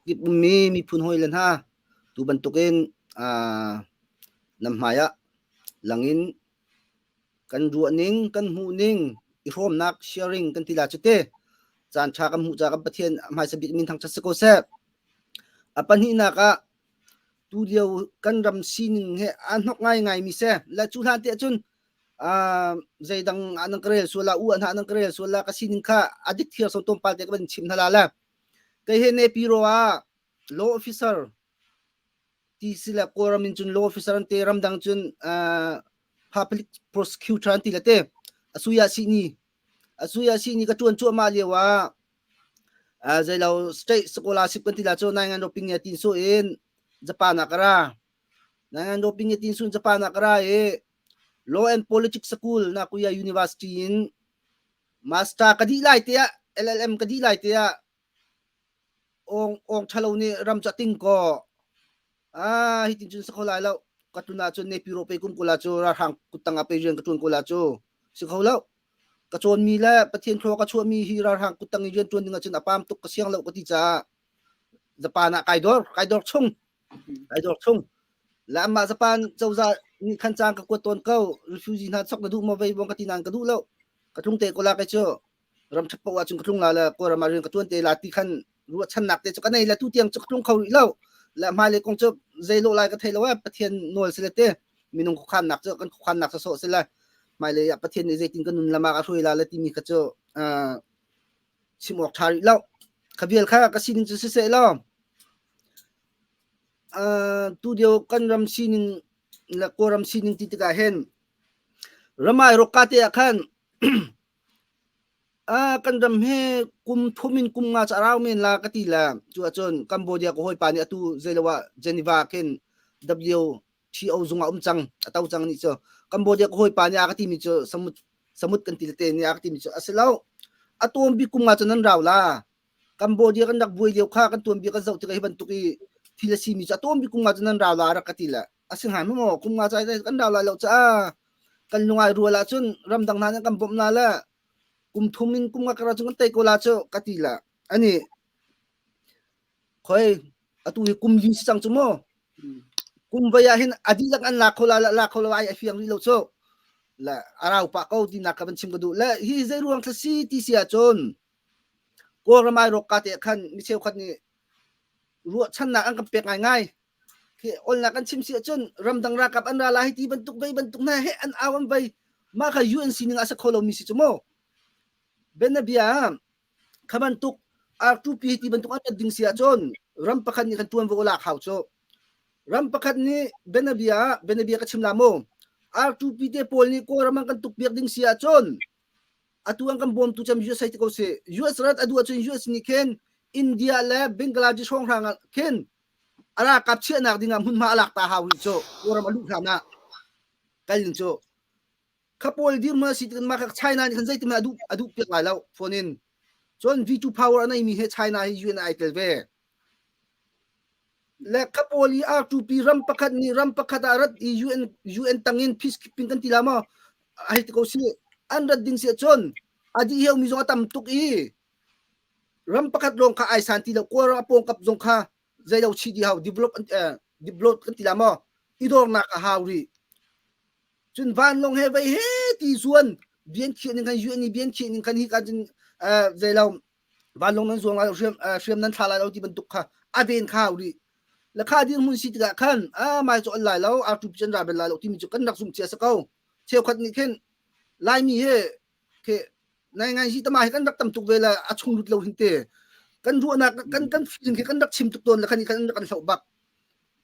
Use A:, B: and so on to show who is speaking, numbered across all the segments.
A: Kip ummi miphun hawile hna, tu bantukin nan hmaiah langin kan ruahning, kan hmuhning, i hrawmnak sharing kan ti la cu te. Caan ṭha kan hmuh caah kan Pathian hmaisa bik min thangṭhat si ko seh. A pahnihnak ah tu lio kan ram sining he aa hnok ngaingaimi seh. Le cu hlan te ahcun zeidang ah nan ka rel sual la, u ah hna nan ka rel sual la, ka sining kha a dik thiar so tlawmpal te ka van chim hna la le. Kei he Nepiro ah law officer ti si le Kawlram in cun law officer an te ramdang cun public prosecutor an ti le te asuya sihni asuya sihni ka tuan cuahmah lio ah zeilo state scholarship kan ti la cu nai ngan roping ya tin so in Japan ah ka ra nai ngan roping ya tin sun Japan ah ka ra i law and politics school Nakuya University in Master ka dih lai tiah LLM ka dih lai tiah ong ong ṭhalo nih ram cu a ting kaw ah hitin cun si kho lai lo ka tlun ahcun Nepiro pe kum kula cu ralhrang kuttang ah pe rian ka ṭuan ko la cu si kho lo ka cawnmi le Pathian thlua ka chuahmi hi ralhrang kuttang i rian ṭuan ding ahcun a pam tuk ka siang lo ka ti caah Japan ah kai dor kai dor chung kai dor chung le amah Japan cozah nih khan cang ka kuat tawn ko refugee hna sok na duh maw vei bong ka ti nain ka duh lo ka tlung te ko la kai cu ram ṭhat paoh ahcun ka tlung la le Kawlram ah rian ka ṭuan te la ti khan ruahchannak te cu ka nei le tu tiang cu ka tlung kho rih lo le hmailei kong cu zei lawh lai ka thei lo eh Pathian nawl si le te minung khuakhannak cu kan khuakhannak sawsawh si le hmailei ah Pathian nih zeitin ka nun lam ah ka hruai la le timi kha cu chim awk ṭha rih lo kha vial kha ka sining cu siseh law tu lio kan ram sining le Kawlram sining ti tikah hin ramai rokka te ah khan kan ram hi kum thum in kum nga cu a rau men la ka ti le cu ahcun Cambodia ka hawipa nih atu zeilo ah Geneva khin WTO zung ah um cang a to cang nih cu Cambodia ka hawipa nih a ka timi cu samut samut kan ti te nih a ka timi cu a si lo a tuam bik kum nga cu nan rau la Cambodia kan rak buai lio kha kan tuanbia kan zoh tikah hi bantuk i thil a simi cu a tuam bik kum nga cu nan rau la rak ka ti le a si hnga maw kum nga cai kan rau lai lo caah kan lungai rual ahcun ramdang hna nih kan bawmh na le kum thum in kum nga kar ahcun kan tei ko la cu ka ti la ani khoi atu hi kum li si cang cu mu kum vai ah hin a dihlak an lak kho la la kho lo ai a fiang rih lo cu la arau pa ko ti nak ka van chim ka duh le hi zei ruang thla si ti si ahcun Kawlram ai rawk ka te khan mi cheukhat nih ruahchannak an kan pek ngaingai Khi olnak kan chim si ahcun ramdang ralkap an ra lai ti bantuk vei bantuk hna he an au an vei mah kha UN sining ah a si kho lomi si cu mu. Bianabia ah kha bantuk R2P ti bantuk an rat ding si ahcun ram pakhat nih kan tuanvo lak hau cu. Ram pakhat nih bianabia ah bianabia ka chim la mu. R2P te pawl nih Kawlram an kan tuk piak ding si ahcun atu an kan bawmtu cem US hei ti ko si. US rat a duh ahcun US nih khin India le Bangladesh hrawnghrang ah khin a ralkap chiahnak dingah hmunhma a lak ta hau rih cu Kawlram a luh hlan ah kal ning cu kha pawl dirhmun a si tik mah kha China nih khan zeitin a duh a duh piak lai lo phone in cun V2 power a neimi he China hi UN ai tel ve le kha pawl i R2P ram pakhat nih ram pakhat ah rat i UN UN tangin peacekeeping kan ti la maw ai ti ko si an rat ding si cun a dih heu mi zong a tam tuk i ram pakhat lawng kha ai san ti lo Kawlram a pawngkap zong kha zeilo chi di hau develop develop kan ti la maw i dornak a hau rih cun vanlawng he vei he ti zuan bian khiah ning kan UN ni bian khiah ning kan hi kan cun zeilo vanlawng nan zuang lai hriam hriam nan thla lai lo ti bantuk kha a ven kha hau rih la kha dir mun si tikah khan a mai cu an lai lo artu chen ra bel lai lo timi cu kan rak zum chia sa ko cheukhat nih khin laimi he khi nai ngai hi tama hi kan rak tam tuk ve la a chung lut lo hin te kan ruahnak kan kan feeling khi kan rak chim tuk tawn le khan kan kan hloh bak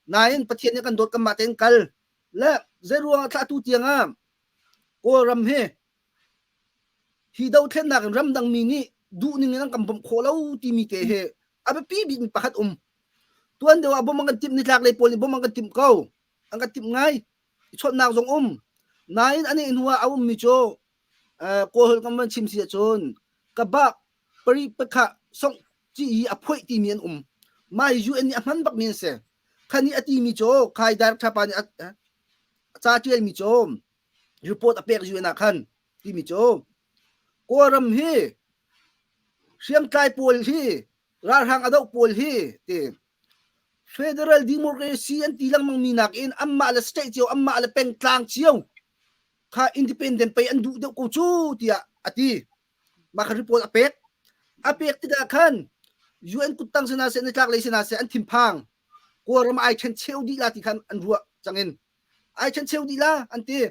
A: nain pathian nih kan dawt kan mah tein kal le zei ruang ah thlah tu tiang ah kawlram hi hi dothlennak in ramdang mi nih duh ning in an kan bawmh khawh lo timi te hi a biapi bik mi pakhat um tuan deuh ah bawmh an kan timh nitlak lei pawl nih bawmh an kan timh ko an kan timh ngai chawnhnak zong um nain ani hnu ah a ummi cu Kawlholh kan van chim si ahcun ka bak pari pakha song ci i a phoih timi an um mah hi UN nih a hman bakmi an si khan nih a timi cu khai director pa nih a ca tialmi cu report a pek UN ah khan timi cu Kawlram hi hriamtlai pawl hi Ralhrang a doh pawl hi ti Federal Democracy an ti lengmang mi nakin anmah le state cio anmah le pengtlang cio kha independent pei an duh deuh ko cu tiah a ti. Mah kha report a pek. A pek tikah khan UN kuttang sina seh nitlak lei sina seh an thinphang. Kawlram ai ṭhen cheu dih la ti khan an ruah cangin. Ai ṭhen cheu dih la an ti.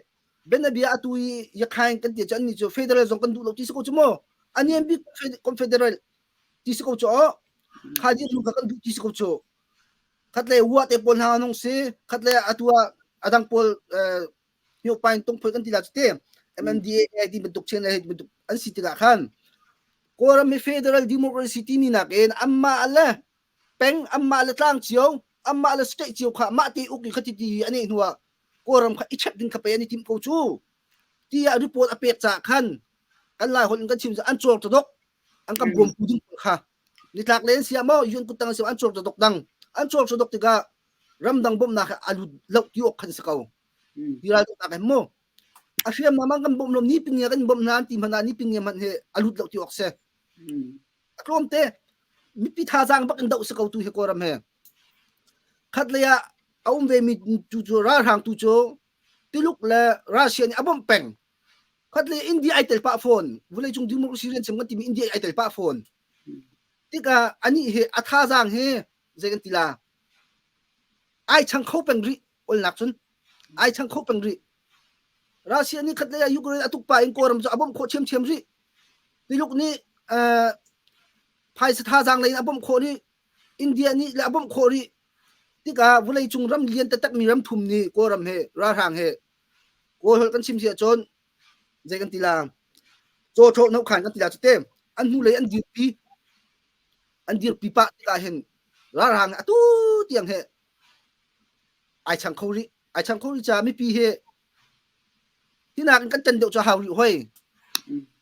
A: Benabia atu i Yakhain kan ti cu annih cu federal zong kan duh lo ti si ko cu mu. A niam bik confederal ti si ko cu aw. Kha dir kha kan duh ti si ko cu. Khatlei wa te pawl hna an hung si. Khatlei atu ah adang pawl Hniupain tungphul kan ti la cu te MNDAA ti bantuk chen le bantuk an si tikah khan Kawlram hi federal democracy timi nakin anmah le peng anmah le tlang cio anmah le state cio kha mah te uk i kha ti ti an i hnuah Kawlram kha i chep ding kha pe an i timh ko cu tiah report a pek caah khan kan lai holh in kan chim an cawr tadok an kan bawmtu ding kha nitlak len sia maw yun kuttang sia an cawr tadok dang an cawr tadok tikah ramdang bawmhnak a lut lo ti awk khan si ko Hi raltuknak hin mu a hriamnam an kan bawmh lo ni pin kan bawmh hna an ti hmanh ah ni pin hmanh hi a lut lo ti awk si. A tlawm te mipi thazaang bak in doh si ko tu hi Kawlram he. Khat lei ah a um ve mi tu cu ralhrang tu cu Tuluk le Russia nih a bawmh peng. Khat lei India ai tel pah fawn. Vawleicung democracy rian chim kan timi India ai tel pah fawn. Tikah anih hi a thazaang hi zei kan ti la ai chang kho peng rih olnak cun ai chang kho peng rih. Russia nih khat lei ah Ukraine a tuk pa in Kawlram cu a bawmh khawh ṭhiamṭhiam rih. Tuluk nih phaisa thazaang lei in a bawmh khawh rih. India nih le a bawmh khawh rih. Tikah vawleicung ram lian taktakmi ram thum nih Kawlram he ralhrang he Kawl holh kan chim si ahcun zei kan ti la caw ṭhawh no khan kan ti la cu te an hnulei an dirpi an dirpi pah tikah hin ralhrang atu tiang he ai chang kho rih ai chang kho rih caah mipi hi hinak in kan tan deuh cu hau rih hoi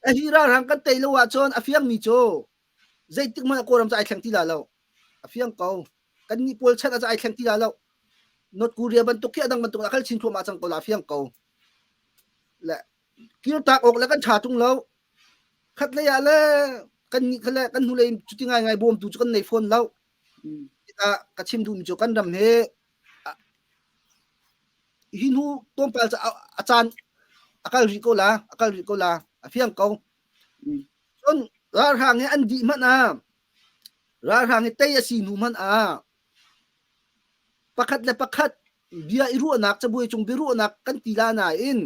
A: a hi ralhrang kan tei lo ahcun a fiang mi cu zeitik hmanh ah Kawlram cu ai thleng ti la lo a fiang ko kan nih pawl chan ah ai thleng ti la lo North Korea bantuk khi adang bantuk a kal chin thluahmah cang ko la fiang ko le kirtak awk le kan ṭha ṭung lo khat lei ah le kan nih kha le kan hnulei cuti ngai ngai bawmtu cu kan nei fawn lo tikah ka chim duhmi cu kan ram hi hi hnu tlawmpal cu a caan a kal rih ko la a kal rih ko la a fiang ko cun ralhrang hi an dih hmanh ah ralhrang hi tei a si hnu hmanh ah pakhat le pakhat bia i ruahnak cabuai cung biaruahnak kan ti la nain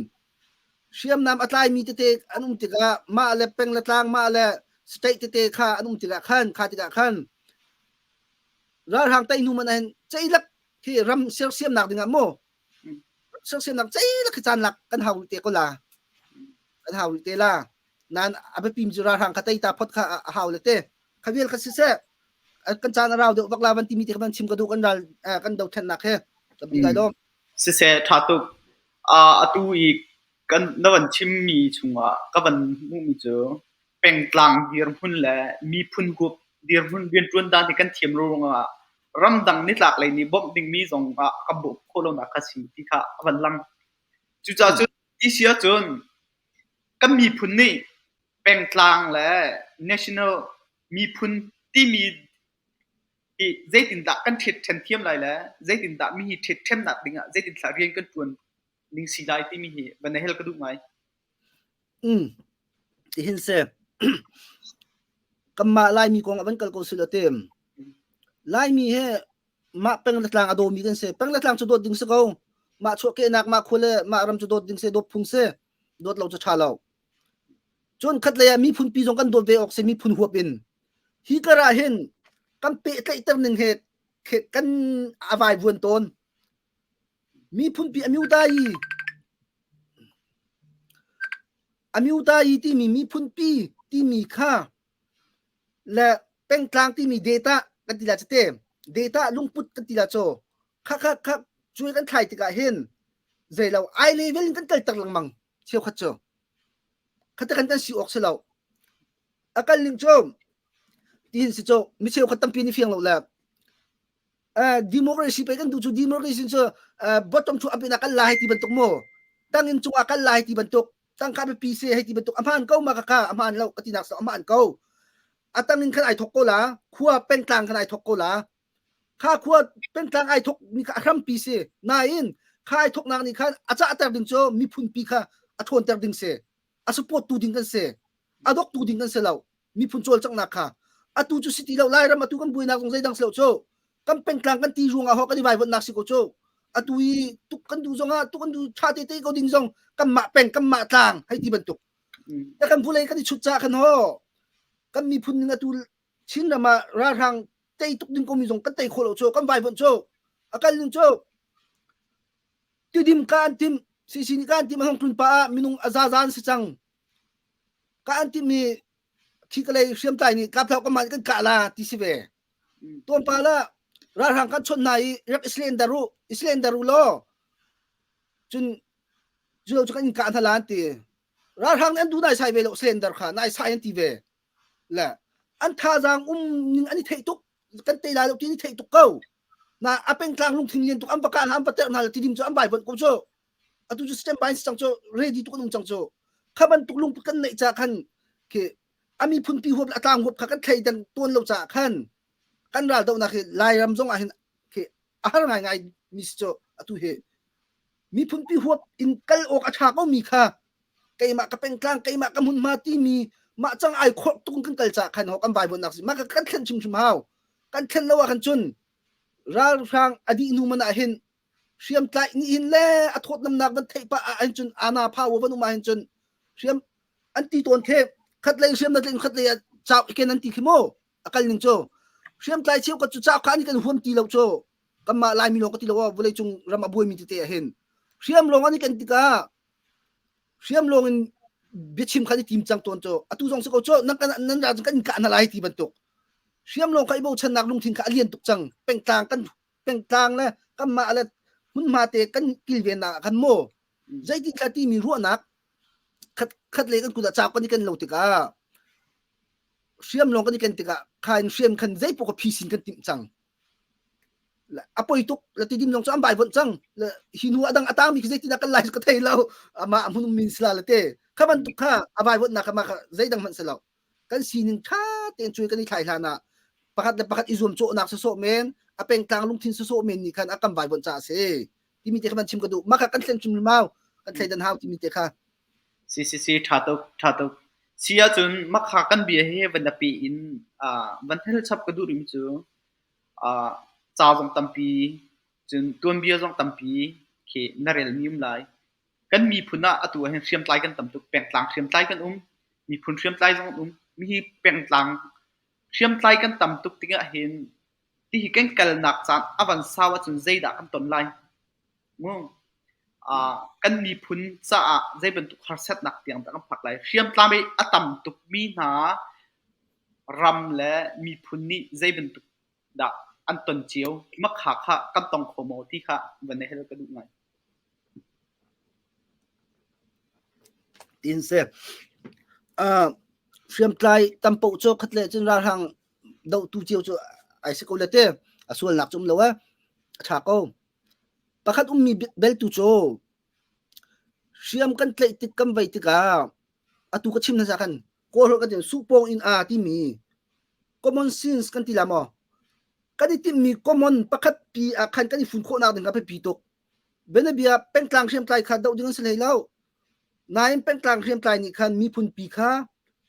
A: hriamnam a tlaimi tete an um tikah mah le peng le tlang mah le state tete kha an um tikah khan kha tikah khan ralhrang tei hnu man ahhin ceilak khi ram sersiamnak dingah mu sersiamnak ceilak khi caan lak kan hau te ko la kan hau te la nan a biapi cu ralhrang kha tei ta phot kha a hau le te kha vial kha siseh kan caan a rau deuh vak la van timi te kha van chim ka duh kan ral kan dothlennak he tampi kai lawm
B: Siseh ṭha tuk. Atu i kan na van chimmi chungah ka van hmuhmi cu pengtlang dirhmun le miphun huap dirhmun rianṭuan dan hi kan thiam lo ruangah ramdang nitlak lei nih bawmh dingmi zong ah kan bawmh khawh lonak kha si ti kha a van lang. Cucaah cun ti si ahcun kan miphun nih pengtlang le national miphun timi hi zeitindah kan ṭhiatṭhen thiam lai le zeitindah mi hi ṭhiatṭhennak dingah zeitinthlah rian kan ṭuan ning si lai timi hi van hel ka duh ngai.
A: Mm. Tihin se kanmah Laimi kong a van kal ko sila te. Laimi he mah peng le tlang a dawmi kan si. Peng le tlang cu dawt ding si ko. Mah chuahkehnak, mah khua le mah ram cu dawt ding si, dawt phung si. Dawt lo cu ṭha lo. Cun khat lei ah miphun pi zong kan dawt ve awk si miphun huap in. Hi kar ah hin kan pehtlaihter ning he kan a vaivuan tawn. Miphun pi amyutayi amyutayi timi miphun pi timi kha le pengtlang timi data kan ti la cite data lungput kan ti la cho kha kha kha cuai kan thlai tikah hin zeilo ai level in kan kalter lengmang cheukhat cu khata kan kan si awk si lo a kal ning cu tihin si cu mi cheukhat tampi ni fiang lo le democracy pe kan duh cu democracy cu bottom to up in a kal lai ti bantuk mu tang in cungah kal lai ti bantuk tangka biapi se hei ti bantuk a hmaan ko ma ka ka a hmaan lo ka tinak so a hmaan ko. A tang in khan ai thok ko la, khua pengtlang khan ai thok ko la. Kha khua pengtlang ai thok mi kha a hrampi si. Nain kha ai thoknak nih khan a cahter ding cu miphunpi kha a ṭhawnter ding si. A support tu ding kan si. A dok tu ding kan si lo. Miphun cawlcanghnak kha. Atu cu si ti lo Lairam atu kan buainak zong zeidang si lo cu. Kan pengtlang kan ti ruangah ho kan i vaivuanhnak si ko cu. Atu i tuk kan duh zongah tuk kan duh ṭha te te ko ding zong kanmah peng kanmah tlang hei ti bantuk. Ta kan vulei kan i chut ca khan ho kan miphun ning atu Chinram ah ralhrang tei tuk ding komi zong kan tei khawh lo cu kan vaivuanh cu a kal ning cu tidim ka an tim CC nih ka an tim a hong tlun pa ah minung a zaza an si cang ka an tim mi khi ka lei hriamtlai nih kap thau kan mah kan kah la ti si ve tuan pa la ralhrang kan chawnh hna i rak islen daru islen daru law cun cu lo cu kan in kah hna la an ti ralhrang nih an duh nai sai ve lo slender kha nai sai an ti ve le an thazaang um ning an i theih tuk kan tei lai lo ti an i theih tuk ko na a pengtlang lungthin lian tuk an va kah hna an va terh hna ti dim cu an vaivuanh ko cu atu cu stand by cang cu ready tuk an um cang cu kha bantuk lungput kan neih ca khan khi a miphun pi huap le a tlang huap kha kan thleidan tawn lo caah khan kan ral dohnak hi Lairam zong ah hin khi a har ngaingai mi si cu atu hi miphunpi huap in kal awk a ṭha ko mi kha keimah ka pengtlang keimah ka hmunhma timi mah cang ai khorh tung kan kal ca khan ho kan vaivuanhnak si mah kan thlen hrimhrim hau kan thlen lo ah khan cun ralhrang a dih hnu man ah hin hriamtlaih nih hin le a thawtnamnak van theih pah ah hin cun ana phawo van um ah hin cun hriam an ti tawn khe khat lei hriam na tlaih khat lei ah chau ken an ti khi mu a kal ning cu hriamtlai cheukhat cu chau kha an kan huam ti lo cu kanmah Laimi lawng ka ti lo vawleicung ram a buaimi tete ah hin hriam lawng an i ken tikah hriam lawng in biachim kha i tim cang tawn cu atu zong si ko cu nan kan nan ra kan in kah hna lai ti bantuk hriam lawng kha i bochannak lungthin kha a lian tuk cang pengtlang kan pengtlang le kanmah le hmunhma te kan kilvennak ah khan mu zeitin thla timi ruahnak khat khat le kan kut ah chau kan i ken lo tikah hriam lawng kan i ken tikah kha in hriam khan zeipaoh ka phisin kan timh cang a poi tuk la tidim zong cu an vaivuanh cang le hi hnu adang a tangmi khi zeitindah kan lai ka thei lo amah hmun min sila le te kha bantuk kha a vaivuanhnak kha mah kha zeidang hmanh si lo kan sining tha tein cui kan i thlai hlan ah pakhat le pakhat i zuam cawhnak sawsawh men a pengtlang lungthin sawsawh men nih khan a kan vaivuanh caah a si timi te kha van chim ka duh mah kha kan thlen chim mau kan thleidan hau timi te kha
B: Si si si tha tuk tha tuk si ahcun makha kan bia hi van api in van hel chap ka duh rih cu ca zong tampi cun tuanbia zong tampi khi na relmi um lai. Kan miphun ah atu ahhin hriamtlai kan tam tuk. Pengtlang hriamtlai kan um, miphun hriamtlai zong an um. Hihi pengtlang hriamtlai kan tam tuk tikah hin tihi kan kalnak caan a van sau ahcun zeidah kan ton lai? Mu kan miphun caah zei bantuk harsatnak tiang dah kan phak lai? Hriamtlai a tam tukmi hna ram le miphun nih zei bantuk dah an ton cio? Makha kha kan tong kho maw ti kha van i hal ka duh ngai.
A: Tin seh. Uh, hriamtlai tam paoh cu khat le cun ralhrang dohtu cio cu ai si ko le te a sualnak cu um lo eh a ṭha ko pakhat ummi beltu cu hriam kan tlaih tik kan vei tikah atu ka chim hna khan kawl holh kan ti supawng in a timi common sense kan ti la maw kan i timhmi common pakhat pi ah khan kan i fun khawhnak ding kha biapi tuk bianabia pengtlang hriamtlai kha doh ding an si hlei lo nain pengtlang hriamtlai nih khan miphun pi kha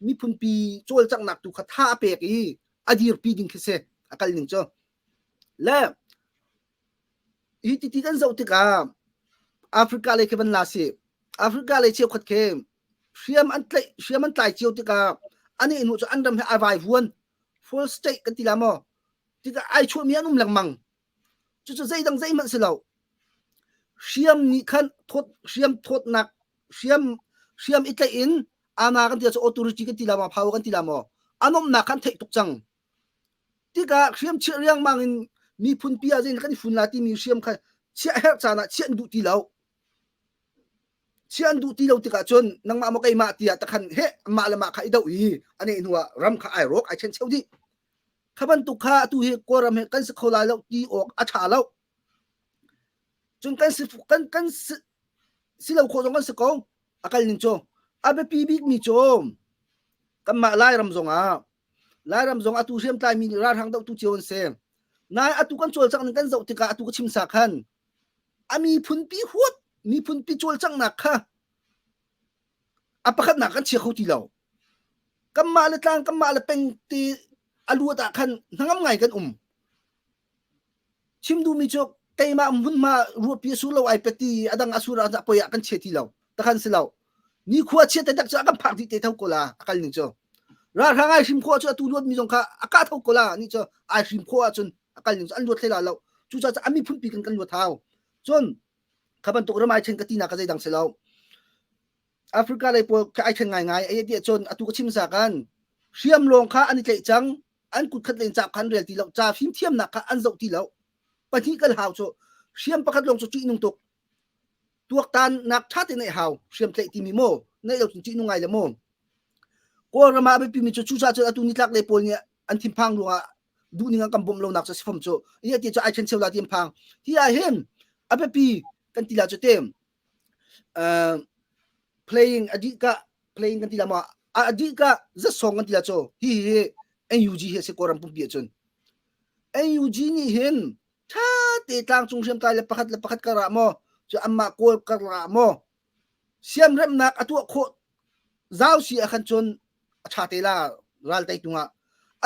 A: miphun pi cawlcanghnak tu kha tha a pek i a dirpi ding khi si a kal ning cu le hi ti ti kan zoh tikah Africa lei khi van la si Africa lei cheukhat khi hriam an tlaih hriam an tlai cio tikah ani hnu cu an ram he ai vaivuan full state kan ti la maw tikah ai chuahmi an um lengmang cucu zeidang zeihmanh si lo hriam nih khan thawt hriam thawtnak hriam hriam i tlaih in ana kan ti cu authority kan ti la maw power kan ti la maw an umnak khan theih tuk cang tikah hriam chiah riangmang in miphun pi ah zein kan i fun la timi hriam kha chiah herh caan ah chiah an duh ti lo Chiah an duh ti lo tikah cun nangmah maw keimah tiah takhan he mah le mah kha i doh i a neh hnu ah ram kha ai rawk ai ṭhencheu dih. Kha bantuk kha atu hi Kawlram he kan si kho lai lo ti awk a ṭha lo. Cun kan si kan kan si, si lo khawh zong kan si ko. A kal ning cu a biapi bikmi cu kanmah Lairam zongah. Lairam zong atu hriamtlai mi nih ralhrang dohtu cio an si. Nai atu kan cawlcangh ning kan zoh tikah atu ka chim sa khan a miphunpi huap miphunpi cawlcanghnak kha a pakhatnak kan chia kho ti lo. Kanmah le tlang kanmah le peng ti a luat ah khan hnangam ngai kan um. Chim duhmi cu keimah hmunhma ruahpi a sur lo ai peti a dang a sur ah poi ah kan chia ti lo. Takhan si lo. Ni khua chia te tak cu a kan phak dih te tho ko la a kal ning cu. Ralhrang ai hrim khawh cu atu luat mi zong kha a kah tho ko la ni cu ai hrim khawh ahcun a kal ning cu an luat hlei la lo. Cucaah a miphun pi kan kan luat hau. Cun kha bantuk ram ai chen ka ti nak ka zeidang si lo. Africa lei pawl kha ai chen ngaingai ai ti cun atu ka chim sa kan hriam lawng kha an i tlaih cang an kut khat len ca kha an rel ti lo ca fimthiamnak kha an zoh ti lo pahnih kal hau cu hriam pakhat lawng cu ṭih nung tuk tuaktan nak ṭha te neih hau hriam tlaih timi maw neih lo cun ṭih nung ngai le maw Kawlram ah a biapi mi cu cucaah cun atu nitlak lei pawl nih an thinphang ruangah duhning an kan bawmh lonak cu a si fom cu ia ti cu ai ṭhen cheu la ti an phang hi ah hin a biapi kan ti la cu te uh, playing a dih ka playing kan ti la ma a dih ka zat song kan ti la cu hi hi NUG hi a si Kawlram pumpi ahcun NUG nih hin tha te tlangcung hriamtlai le pakhat le pakhat kar ah maw cu anmah kawl kar ah maw siamremnak a tuah khawh zau si ah khan cun a tha te la ral tei tung ah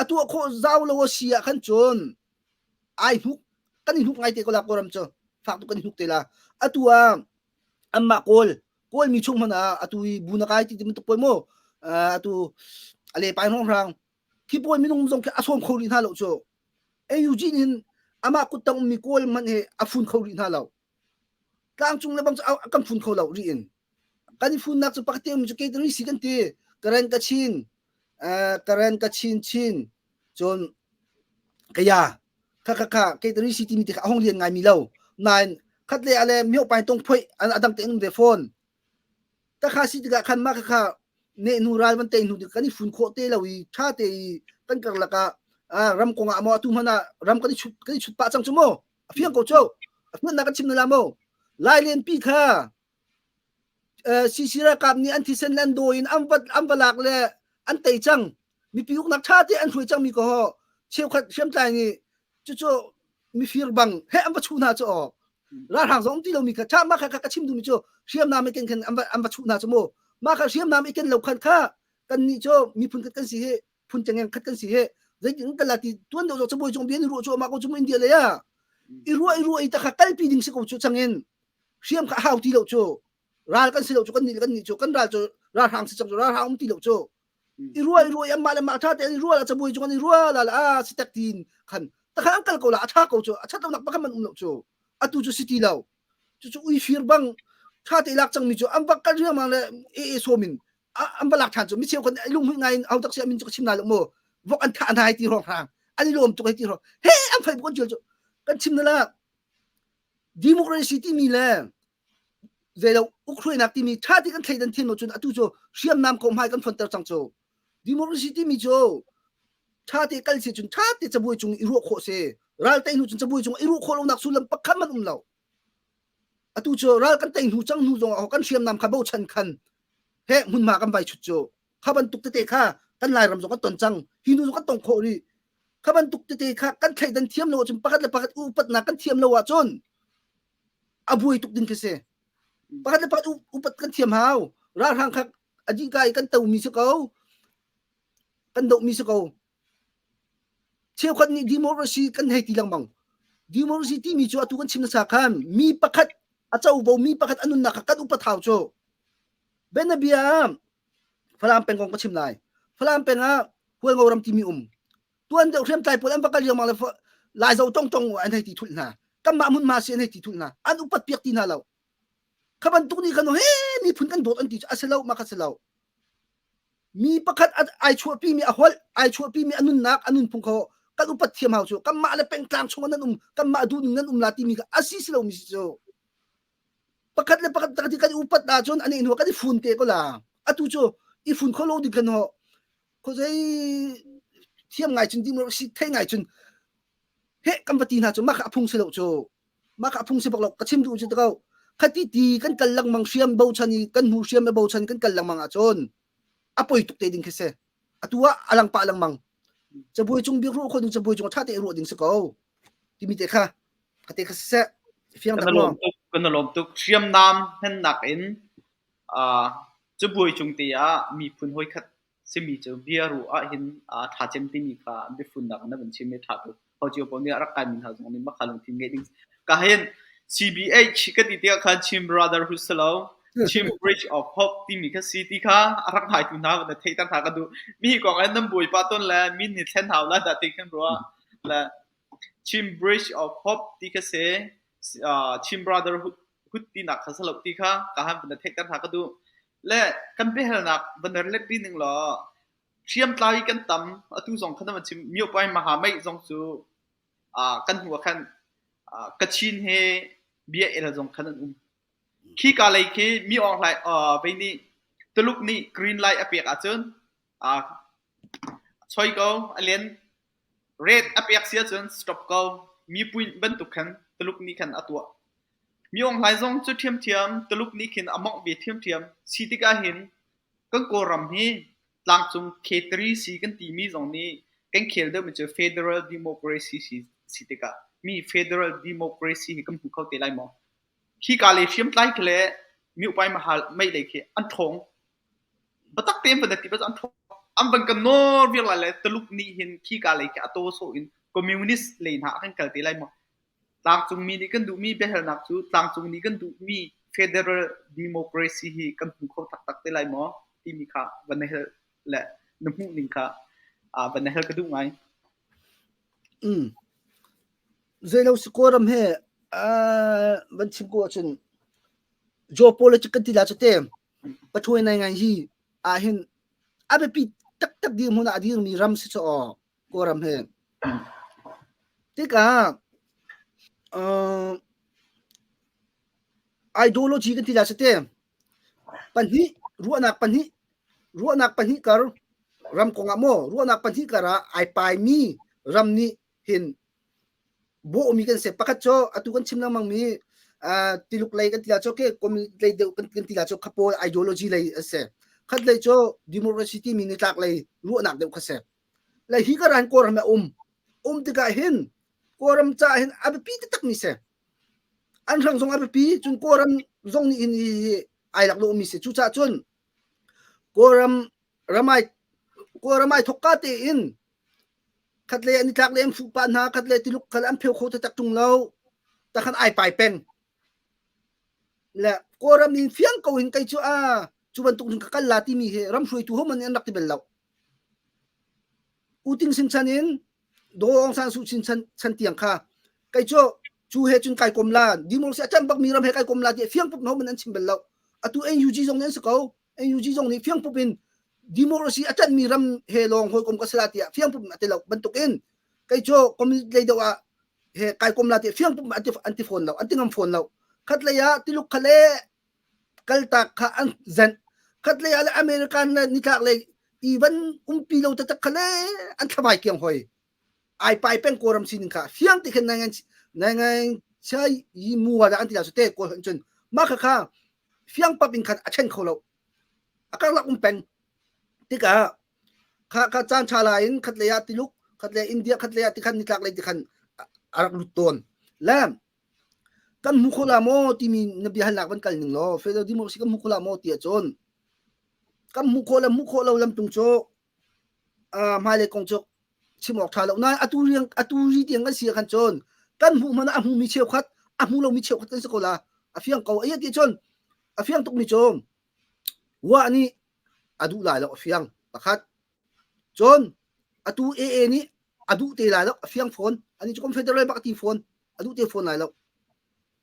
A: a tuah khawh zau lo a si ah khan cun ai hnuk kan i hnuk ngai te ko la Kawlram cu fak tuk kan i hnuk te la atu ah anmah kawl Kawlmi chung hmanh ah atu i bu na kai ti ti bantuk pawl mu atu a le pai hrawnghrang khi pawl minung zong khi a sawm kho rih hna lo cu AUG nih amah kuttang ummi kawl hmanh hi a fun kho rih hna lo tlangcung le bang cu a kan fun kho lo rih in kan i funnak cu pakhat te um cu kei si kan ti Karen Kachin Karen Kachin Chin cun kaya kha kha kha kei tari si timi te kha a hong lian ngai mi lo nain khat le ale myo pai tong phoi an adang te um ve phone ta kha si tikah khan ma kha kha ne nu ral van te nu kan i fun khawh te lo i tha te i kan karlak ah ram kong ah maw atu hmanh ah ram kan i chut kan i chut pah cang chu mu a fiang ko chu a fian na kan chim na la mo lai len pi kha CC ralkap nih an thisen le an dawi in an va an va lak le an tei cang. Mipi uknak ṭha te an hruai cangmi ko ho cheukhat hriamtlai nih cucu mifir bang he an va chuh hna cu aw. Ralhrang zong um ti lomi kha ṭha mah kha ka chim duhmi cu hriamnam i ken khan an va an va chuh hna cu mu. Mah kha hriamnam i ken lo khan kha kannih cu miphun khat kan si hi phun cengeng khat kan si hi zeitin kan la ti tuan deuh cabuai cung bia ni ruah cu amah ko cu mu India lei ah i ruah i ruah i ta kha kalpi ding si ko cu changin hriam kha hau ti lo cu ral kan si lo cu kan nih kan nih cu kan ral cu ralhrang si cang cu ralhrang um ti lo cu i ruah i ruah i anmah le mah ṭha tein i ruah la cabuai cung an i ruah la la a si tek tin khan takhan an kal ko la a ṭha ko cu a ṭhat lonak pakhat man um lo cu atu cu si ti lo cucu ui fir bang ṭha te lak cangmi cu an va kal riangmang le e e sawm in an va lak ṭhan cu mi cheu kan lunghmuih ngai in au tak si amin cu ka chim na lo mu vok an thah hna ti hrawng hrang an i lawm tuk hei ti hrawng he an fai bu kan cu kan chim na la Democracy timi le zeilo ukhruainak timi ṭha ti kan thleidan thiam lo cun atu cu hriamnam ko hmai kan fonter cang cu. Democracy timi cu ṭha te kal si cun ṭha te cabuai cung i ruah khawh si. Ral tei hnu cun cabuai cung i ruah khawh lonak sullam pakhat hmanh um lo. Atu cu ral kan tei hnu cang hnu zong ah kan hriamnam kha bochan khan he hmunhma kan vai chut cu. Kha bantuk tete kha kan Lairam zong kan ton cang. Hi hnu zong kan tong khawh rih. Kha bantuk tete kha kan thleidan thiam lo ahcun pakhat le pakhat upatnak kan thiam lo ahcun a buai tuk ding khi si. Pakhat le pakhat upat kan thiam hau. Ralhrang kha a dihka i kan tomi si ko. Kan dohmi si ko. Cheukhat nih democracy kan hei ti lengmang. Democracy timi cu atu kan chim nasa khan mi pakhat a covo mi pakhat a nunnak kha kan upat hau cu. Bianabia ah Falam peng kong ka chim lai. Falam peng ah Hualngo ram timi um. Tuan deuh hriamtlai pawl an va kal riangmang le Laizo tongtong an hei ti thulh hna. Kanmah hmunhma si an hei ti thulh hna. An upat piak ti hna lo. Kha bantuk nih khan he miphun kan dawt an ti cu a si lo ma kha si lo. Mi pakhat ai chuahpi mi a holh, ai chuahpi mi a nunnak, a nunphung kho kan upat thiam hau cu kanmah le pengtlang chung ah nan um, kanmah duhning nan um la timi kha a si si lo mi si cu. Pakhat le pakhat tak kan i upat ahcun ani hnu kan i fun te ko la. Atu cu i fun kho lo ding kan ho. Khuazei thiam ngai cun democracy thei ngai cun he kan va ti hna cu mah kha a phung si lo cu. Mah kha a phung si bak lo. Ka chim duh cu ko. Khati ti kan kal lengmang hriam bochan i kan hnu hriam le bochan kan kal lengmang ahcun a poi tuk te ding khi si. Atu ah a lang pah lengmang. Cabuai cung bik ruah khawh ding cabuai cung ṭha tein ruah ding si ko. Timi te kha ka te kha siseh fiang
B: Kan
A: tak
B: i lawm
A: maw?
B: tuk, kan i lawm tuk. Hriamnam hmannak in uh, cabuai cung te ah miphun hawikhat simi cu bia ruah ahhin aa ṭha cem timi kha biafunnak na van chim i ṭha tuk. Ho cio paoh nih a rak kaimi hna zong nih mah kha lungthin ngeih ding. Ka hin CBH ka ti tikah khan Chin Brotherhood si lo, Chin Bridge of Hope timi kha si ti kha a rak ngaitu hna van theihter hna ka duh. Mi hi kong ah nan bawipa ton le min nih thlen hau la dah ti khin ruah. Le Chin Bridge of Hope ti kha si, Chin Brotherhood tinak kha si lo ti kha ka han van theihter hna ka duh. Le kan biahalnak van let rih ning law hriamtlai kan tam atu zong kha na van chim miopai maha meih zong cu kan hnu ah khan Kachin he bia el zong khan an um. Khi ka lei khi mi Aung Hlaing vei nih Tuluk nih green light a pek ahcun choi ko a len Red a pek si ahcun stop ko. Mipui bantuk khan Tuluk nih khan a tuah. Mi Aung Hlaing zong cu ṭhiamṭhiam Tuluk nih khin a mawngh ve ṭhiamṭhiam. Si tikah hin kan Kawlram hi tlangcung K3C kan timi zong nih kan khel deuhmi cu Federal Democracy si, si tikah mi Federal Democracy hi kan hmu kho te lai maw? Khika lei hriamtlai khi le miupai mahal mei lei khi an ṭhawng. Biatak tein van ti an ṭhawng. An van kan nawl viar lai le Tuluk nih hin khika lei khi a taw sawh in communist lei hna a kan kal te lai maw? Tlangcungmi nih kan duhmi biahalnak cu tlangcung nih kan duhmi federal democracy hi kan hmu kho taktak te lai maw timi kha van na hel le na hmuh ning kha van na hel ka duh ngai.
A: Mm. Zeilo si Kawlram he van chim ko ahcun geopolitics kan ti la cu te pathuai nai ngai hi ah hin a biapi taktak dirhmun ah a dirmi ram si cu aw Kawlram he. Tikah ideology kan ti la cu te pahnih ruahnak pahnih ruahnak pahnih kar ram kongah maw ruahnak pahnih kar ah ai paimi ram nih hin bawhmi kan si. Pakhat cu atu kan chim lengmang mi Tiluk lei kan ti la cu ke communist lei deuh kan ti la cu khapawl ideology lei a si. Khat lei cu democracy timi nitlak lei ruahnak deuh kha si. Le hi ka ran Kawlram a um. Um tikah hin Kawlram caah hin a biapi taktak mi si. An hrang zong a biapi cun Kawlram zong nih hin hi ai lak dawhmi si. Cucaah cun Kawlram ramai Kawlram ai thokka tein Khatlei an i tlak le an fuh pah hna, khatlei tiluk khal an pheu kho taktak ṭung lo. Takhan ai pai peng. Le Kawlram in fiang ko hin kei cu a cu bantuk cun ka kal la timi hi ram hruaitu ho man nih an rak ti bel lo. U Ting Sin chan in Daw Aung San Suu Kyi chan, chan tiang kha kei cu cu he cun kai kom la democracy a chan bak mi ram he kai kom la ti fiang pup ho man an chim bel lo. Atu NUG zong nih an si ko. NUG zong nih fiang pup in democracy a ṭanhmi ram he lawng hawikom ka si la tiah fiang pup in a ti lo bantuk in kei cu communist lei deuh ah he kai kom la tiah fiang pup an ti an ti fawn lo an ti ngam fawn lo khat lei ah Tuluk kha le kaltak kha an zenh khat lei ah le American le nitlak lei i van umpi lo taktak kha le an thlavai kiang hoi ai pai peng kawlram sining kha fiang ti khin nai ngai nai ngai chai yi mu wa an ti la su te kawl cun mah kha kha fiang pap in khan a chen kho lo a karlak um peng tikah kha kha caan tha la in khat lei ah Tiluk khat lei India khat lei ah tikhan nitlak lei tikhan a rak lut tawn le kan hmu kho la maw timi na bia halnak van kal ning law federal democracy kan hmu kho la maw ti ahcun kan hmu khawh le hmu khawh lo lam tung cu hmailei kong cu chim awk ṭha lo nain atu riang atu ri tiang kan si ah khan cun kan hmuh hmanh ah a hmumi cheukhat a hmu lomi cheukhat kan si ko la a fiang ko ai ti cun a fiang tukmi cu wa nih a duh lai lo a fiang pakhat cun atu AA nih a duh te lai lo a fiang fawn ani cu confederal bak ti fawn a duh te fawn lai lo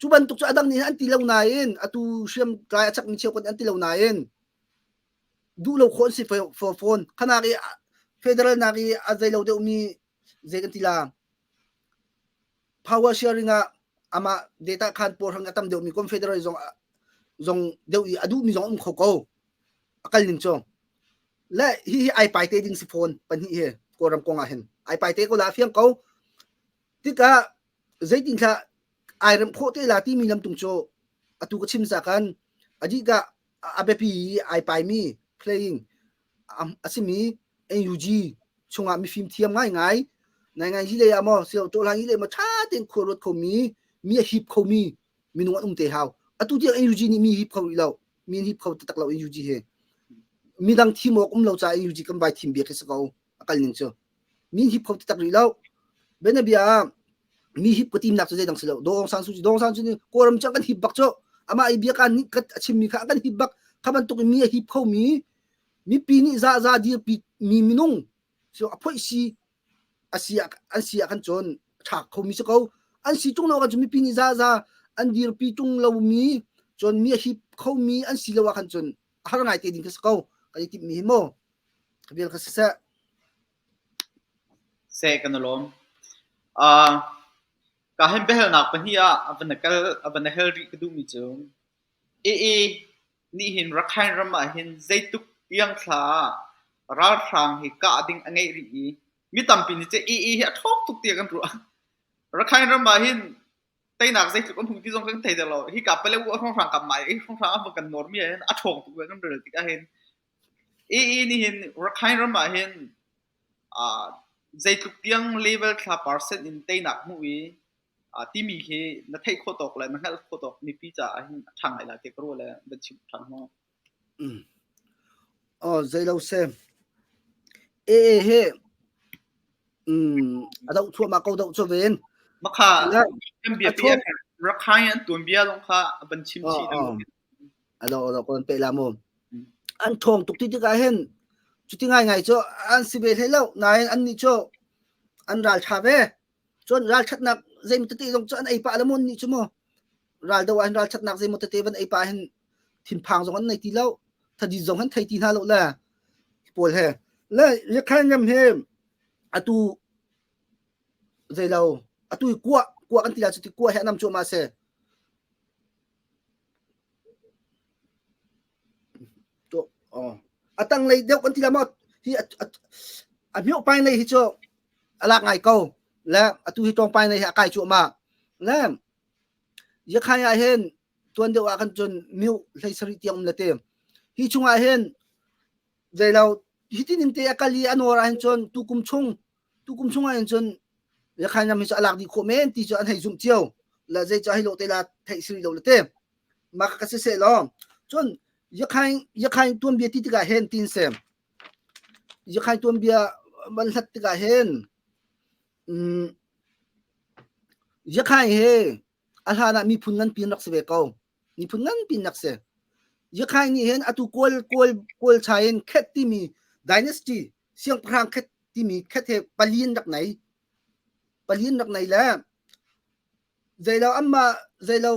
A: cu bantuk cu adang nih an ti lo nain atu hriam tlai a chakmi cheukhat an ti lo nain duh lo khawh an si fawn. Khanak i federal nak i a zei lo deuhmi zei kan ti la power sharing ah amah data khan pawl hrang a tam deuhmi confederal zong zong deuh i a duhmi zong um kho ko a kal ning cu le hi hi ai pai te ding si fawn pahnih hi kawlram kong ah hin ai pai te ko la fiang ko tikah zeitin thla ai rem khawh te la timi lam tung cu atu ka chim sa kan adika a biapi i ai paimi playing a simi NUG chungah mifim thiam ngaingai ngai ngai hi lei ah maw sio tawhlang hi lei maw ṭha tein khua ruat khomi mi a hip khomi minung an um te hau. Atu tiang NUG nih mi hip kho rih lo. Mi an hip kho taktak lo NUG he. Midang thim awk um lo caah NUG kan vai thim bia khi si ko. A kal ning cu. Mi hip kho taktak rih lo. Bianabia ah mi hip ka timnak cu zeidang si lo. Daw Aung San Suu Kyi, Daw Aung San Suu Kyi Kawlram cu kan hip bak cu. Amah i bia kan nih a chimmi kha kan hip bak. Kha bantuk in mi a hip khomi mipi nih za za dirpi mi minung so a phoih si a si ah an si ah kan cun ṭha khomi si ko. An si ṭung lo ahcun mipi nih zaza an dirpi ṭung lomi cun mi a hip khomi an si lo ah khan cun a har ngai te ding kha si ko. Kan i timhmi hi mu. Ka vial kha siseh.
B: Seh kan i lawm. Uh, ka hin biahalnak pahnih ah a van kal a van hel rih ka duhmi cu AA nih hin Rakhine ram ah hin zeitluk tiang thla ah ralhrang hi kah ding a ngeih rih i mi tampi nih cun AA hi a ṭhawng tuk tiah kan ruah. Rakhine ram ah hin teinak zeitluk an hmu ti zong kan thei lo. Hika Pale-u hrawnghrang kam mai i hrawnghrang an van kan nawrmi ah hin a ṭhawng tuk kan rel tikah hin AA nih hin Rakhine ram ah hin uh, zeitluk tiang level thla percent in teinak hmuh i timi khi na theih khawh tawk le na hngalh khawh tawk mipi caah hin a ṭha ngai lai ti ka ruah le van chim ṭhan maw?
A: Mm. Oh, zeilo se. E he mm a doh thuama ko doh cho ven.
B: Makha kan bia pi Rakhine an tuan bia zong kha van chim chi
A: A do do kon pe la mu. An thong tuk ti tikah hin cuti ngai ngai cu an si ve hlei lo nain an nih cu an ral tha ve. Cun ralṭhatnak zeimaw tete zong cu an ei pah le maw nih cu mu ral do ah hin ralṭhatnak zeimaw tete van ei pah hin thinphang zong an nei ti lo thadit zong an thei ti hna lo le pawl he le Rakhine ram he atu zeilo atu i kuah kuah kan ti la cu ti kuah he anam cuahmah si A tanglei deuh kan ti la maw hi a miohpai lei hi cu a lak ngai ko le atu hi tlawngpai lei hi a kai cuahmah le Yakhai ah hin tuan deuh ah khan cun mioh hlei sarih tiang um le te hi chungah hin zeilo hi ti ning te a kal i a nawr ah hin cun tukum chung tukum chung ah hin cun Yakhai ram hi cu a lak dih khawh men ti cu an hei zumh cio le zei cu hei lawh te la theih si rih lo le te mah ka si seh law cun Yakhai Yakhai tuanbia ti tikah hin tin se Yakhai tuanbia van hlat tikah hin um, Yakhai he a hlan ah miphun nganpi an rak si ve ko miphun nganpi an rak si Yakhai nih hin atu kawl kawl kawl chai in khet timi dynasty siangpahrang khet timi khet he pali an rak nei pali an rak nei le Zeilo anmah zeilo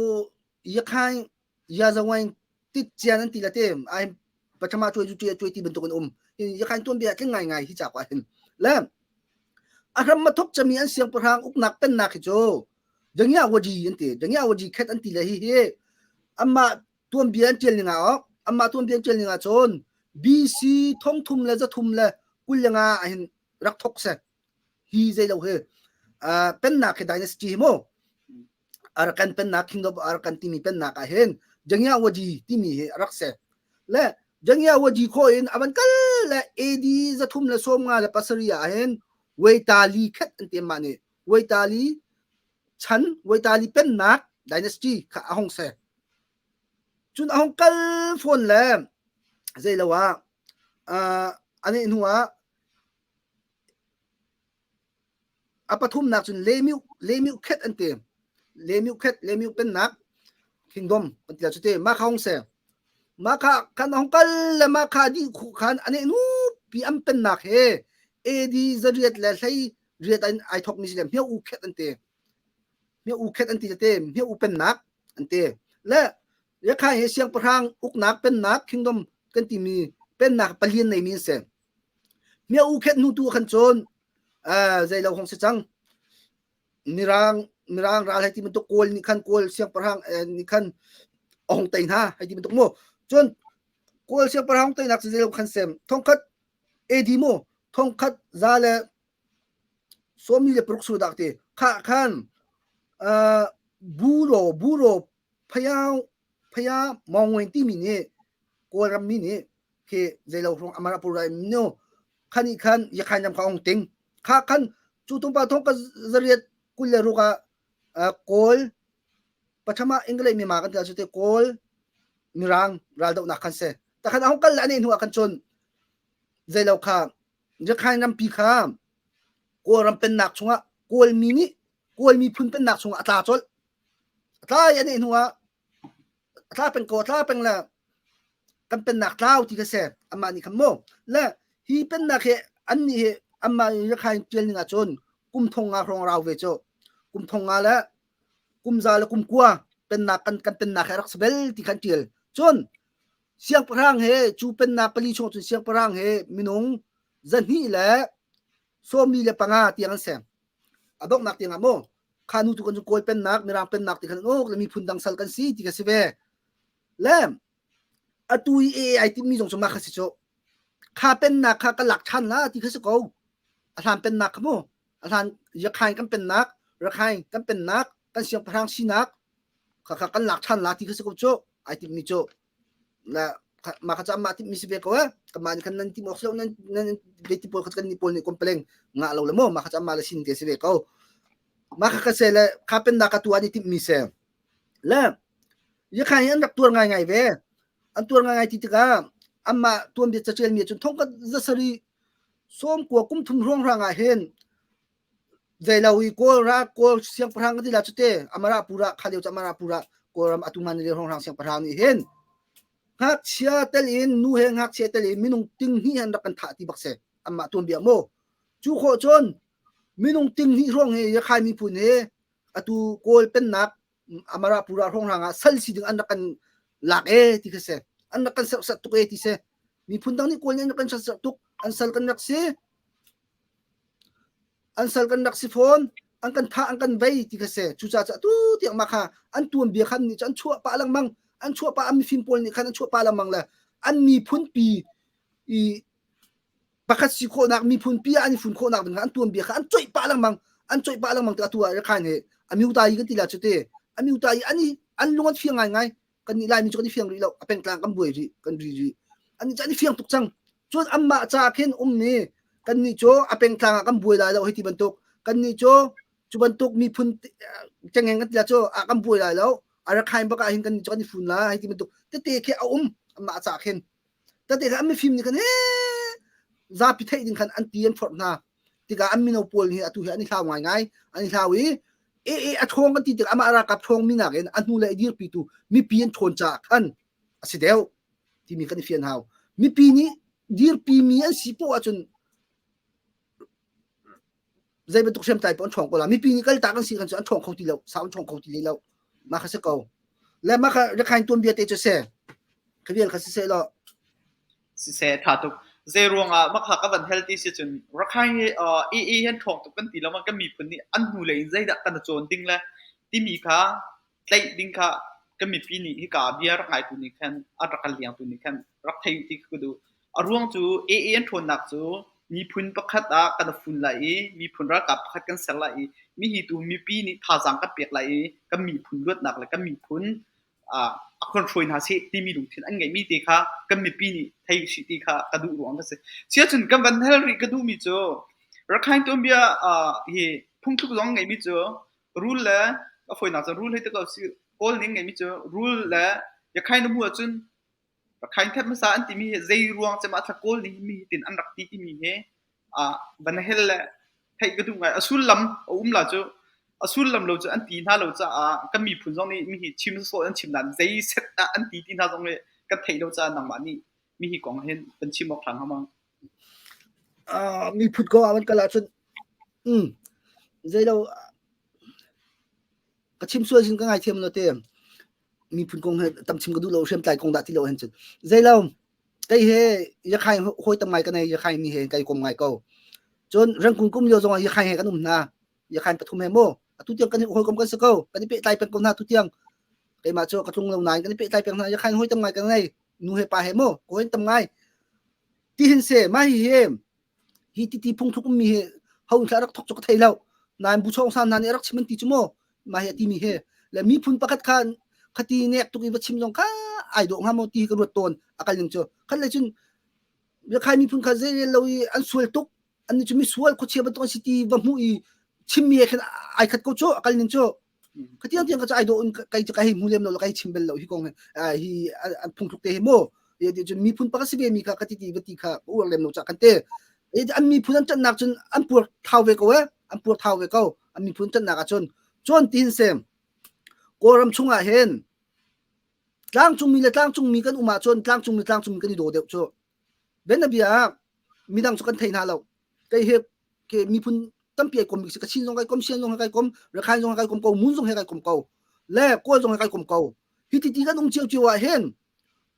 A: Yakhaing Yazawaing tit cian an ti la te ai pathama chuai ju chuai ti bantuk an um. Yakhaing tuanbia tling ngai ngai hi ca ko hin. Le a hram ma thok chami an siangpahrang uknak pennak hi cu Dangya Waji an ti. Dangya Waji khet an ti le hi hi amah tuanbia an tial ning ah ok amah tuanbia an tial ning ah cun BC thongthum le zathum le 25 ah hin rak thok se. Hi zeilo hi uh, pennak hi dynasty hi mu Arakan pennak Kingdom of Arakan timi pennak ah hin Jangya Waji timi hi rak se le Jangya Waji kho in avan kal le AD 357 ah hin Waitali khat an te ma ni Waitali chan Waitali pennak dynasty kha a hong se cun a hong kal phone le zeilo ah uh, ani hnu ah A pathumnak cun Lemiu Lemiu khet an ti. Lemiu khet Lemiu pennak kingdom an ti cu te mah kha hong se. Mah kha kan hong kal le mah kha dih khu khan ane nu pi an pennak he AD zariat le hlei riat in ai thok mi si le hmeu u khet an ti. Hmeu u khet an ti te hmeu u pennak an ti. Le Yakhai he siangpahrang uknak pennak kingdom kan timi pennak palian nei mi an si. Mia u khet hnu tu khan cun zeilo hong si cang. Mirang mirang ral hei ti bantuk kawl nih khan kawl siangpahrang nih khan a hong tei hna hei ti bantuk mu. Cun kawl siangpahrang teinak cu zeilo khan sem thongkhat AD mu thongkhat za le sawmi le paruk su dak ti kha khan buro buro phayao phaya mawngwen timi nih kawlram mi nih khi zeilo hrawng Amarapura no. Khan i khan Yakhain ram kha ong ting. Kha khan cu tumpa thong ka zariat 26 ah Kawl pathama English mi ma kan ti te Kawl Mirang raldohnak khan se. Ta khan ahong kal le ane hnu ah khan cun zeilo kha Yakhain rampi kha Kawlram pennak chungah Kawl mi nih Kawl miphun pennak chungah a tla colh. A tla i ane hnu ah a tla peng ko a tla peng le kan pennak tlau ti kha si amah nih khan mu le hi pennak hi an nih hi amah Rakhine tial ning ahcun kum thong nga hrawng rau ve cu kum thong nga le kum za le kum kua pennak kan kan pennak he rak si bel ti khan tial cun siangpahrang he cu pennak pali chung cun siangpahrang he minung zahnih le sawmli le panga tiang an seng a donghnak tiang ah mu kha nu tu kan cu kawl pennak mirang pennak ti khan uk le miphun dang sal kan si ti kha si ve le atu i AI timi zong cu mah kha si cu kha pennak kha ka lak ṭhan la ti kha si ko a hlan pennak kha mu a hlan Rakhine kan pennak Rakhine kan pennak kan siangpahrang sinak kha kha kan lak ṭhan la ti kha si ko cu ai timmi cu na mah kha cu amah timmi si ve ko eh kanmah nih khan nan tim awk si lo nan nan beti pawl kha kan nih pawl nih complain ngah lo le mu mah kha cu amah le sin te si ve ko mah kha ka se le kha pennak ka tu an i timmi se le Yakhan hi an rak tuar ngaingai ve an tuar ngaingai ti tikah amah tuanbia caṭial mi cun thongkhat zasari sawmkua kum thum hrawng hrang ah hin zeilo i kawl ra kawl siangpahrang ka ti la cute amara pura kha lio cu amara pura kawlram atu man le hrawng hrang siangpahrang nih hin ngakchia tel in nu he ngakchia tel in minung ting hnih han rak kan thah ti bak se amah tuanbia mu cu khawh cun minung ting hnih hrawng hi Yakhai miphun hi atu kawl pennak Amarapura hrawnghrang ah sal si ding an rak kan lak e ti kha si an rak kan serhsat tuk e ti si miphun dang nih kawl nih an rak kan serhsat tuk an sal kan rak si an sal kan rak si fawn an kan thah an kan vei ti kha si cucaah cu atu tiang mah kha an tuan bia khan nih cu an chuah pah lengmang an chuah pah an mifim pawl nih khan an chuah pah lengmang le an miphun pi i pakhat si khawhnak miphun pi ah an i fun khawhnak ding an tuanbia kha an coih pah lengmang an coih pah lengmang tik atu ah Rakhine he amyuta yi kan ti la cu te amyuta yi an i an lung an fiang ngai ngai kan nih Laimi cu kan i fiang rih lo a pengtlang kan buai rih kan ri rih an nih cu an i fiang tuk cang cun anmah ca khin um mi kan nih cu a pengtlang ah kan buai lai lo hei ti bantuk kan nih cu cu bantuk miphun cengeng kan ti la cu ah kan buai lai lo a Rakhine bak ah hin kan nih cu kan i fun la hei ti bantuk tete khi a um anmah ca khin Tate kha an mifim nih khan he zapi theih ding khan an ti an phorh hna. Tikah an mino pawl hi atu hi an i hlau ngaingai. An i hlau i e e a ṭhawng kan ti tik amah ralkap ṭhawng mi nakin a hnu le a dirpitu mipi an ṭhawn caah khan a si deuh timi kan i fian hau. Mipi nih dirpi mi an si poah ahcun zei bantuk hriamtlai paoh an ṭhawng ko la mipi nih kaltak an si kan cu an ṭhawng kho ti lo sau an ṭhawng kho ti lo mah kha si ko le mah kha Rakhine tuanbia te cu si ka vial kha si seh law
B: siseh tha tuk zei ruangah mah kha ka van hel ti si cun Rakhine hi i i han ṭhawng tuk kan ti lo ma kan miphun nih an hnu lei in zeidah kan cawn ding le timi kha tlaih ding kha kan mipi nih hika bia rak ngaitu nih khan a rak kan liangtu nih khan rak thei ti ka duh. A ruang cu AA an ṭhawnnak cu miphun pakhat ah kan fun lai i miphun ralkap pakhat kan ser lai i mihi tu mipi nih thazaang kan pek lai i kan miphun luatnak le kan miphun a kan hruai hna seh timi lungthin an ngeihmi te kha kan mipi nih thei usih ti kha ka duh ruang ka si. Siacun kan van hal rih ka duhmi cu Rakhine tuanbia hi phungthluk zong ngeihmi cu Rul le a fawinak cu rul hei ti ko si Kawl ning ngeimi cu rul le Yakhain na hmuh ahcun Rakhain khat hmasa an timi hi zei ruang cem ah thla Kawl nih mi tin an rak ti timi hi ah van hel le theih ka duh ngai. A sullam a um la cu a sullam lo cu an ti hna lo caah kan miphun zong nih mi hi chim sawh an chim nain zei set ah an ti ti hna zong hi kan theih lo caah nangmah nih mi hi kong hin kan chim awk ṭha hnga ma?
A: Uh, miphun ko ah van kal ahcun um zeilo ka chim sual sin ka ngaithiam lo te miphun kong he tam chim ka duh lo hriamtlai kong dah ti lo hen cun zeilo kei he yakhai hoi tam ngai ka nei yakhai mi he kai kom ngai ko cun rangkun kum lio zong ah yakhai he kan um hna yakhai pathum he mu atu tiang kan hoi kom kan si ko kan i pehtlai peng ko hna tu tiang keimah cu ka tlung lo nain kan i pehtlai peng hna yakhai hoi tam ngai ka nei nu he pa he mu ko hin tam ngai ti hin se mah hi hi hi ti ti phungthluk ummi hi ho thla rak thok cu ka thei lo nain bu chong san hna nih rak chim an ti cu mu mah hi a timi hi le miphun pakhat kha khati nek tuk i va chim zong kha ai dawh hnga maw ti hi ka ruat tawn a kal ning cu khat le cun. Rakhine miphun kha zei rel lo i an sual tuk an cu misual khuachia bantuk an si ti va hmuh i chimmi he khin ai khat ko cu a kal ning cu ka tiang tiang ka cu ai dawh in kai cu ka hei hmu lem lo ka hei chim bel lo hi kong hi hi an phungthluk te hi mu ti cun miphun pakhat si ve mi kha ka ti ti va ti kha ka uar lem lo ca kan te an miphun an ṭanhnak cun an puar thau ve ko e an puar thau ve ko an miphun ṭanhnak ah cun cun tin sem Kawlram chungah hin tlangcungmi le tlangcungmi kan um ahcun tlangcungmi tlangcungmi kan i daw deuh cu bianabia ah midang cu kan thei hna lo kei he ke miphun tampi ai kom bik si Kachin zong kai kom Sian zong kai kom Rakhine zong kai kom ko Mun zong he kai kom ko le Kawl zong he kai kom ko hi ti ti kan um cio cio ah hin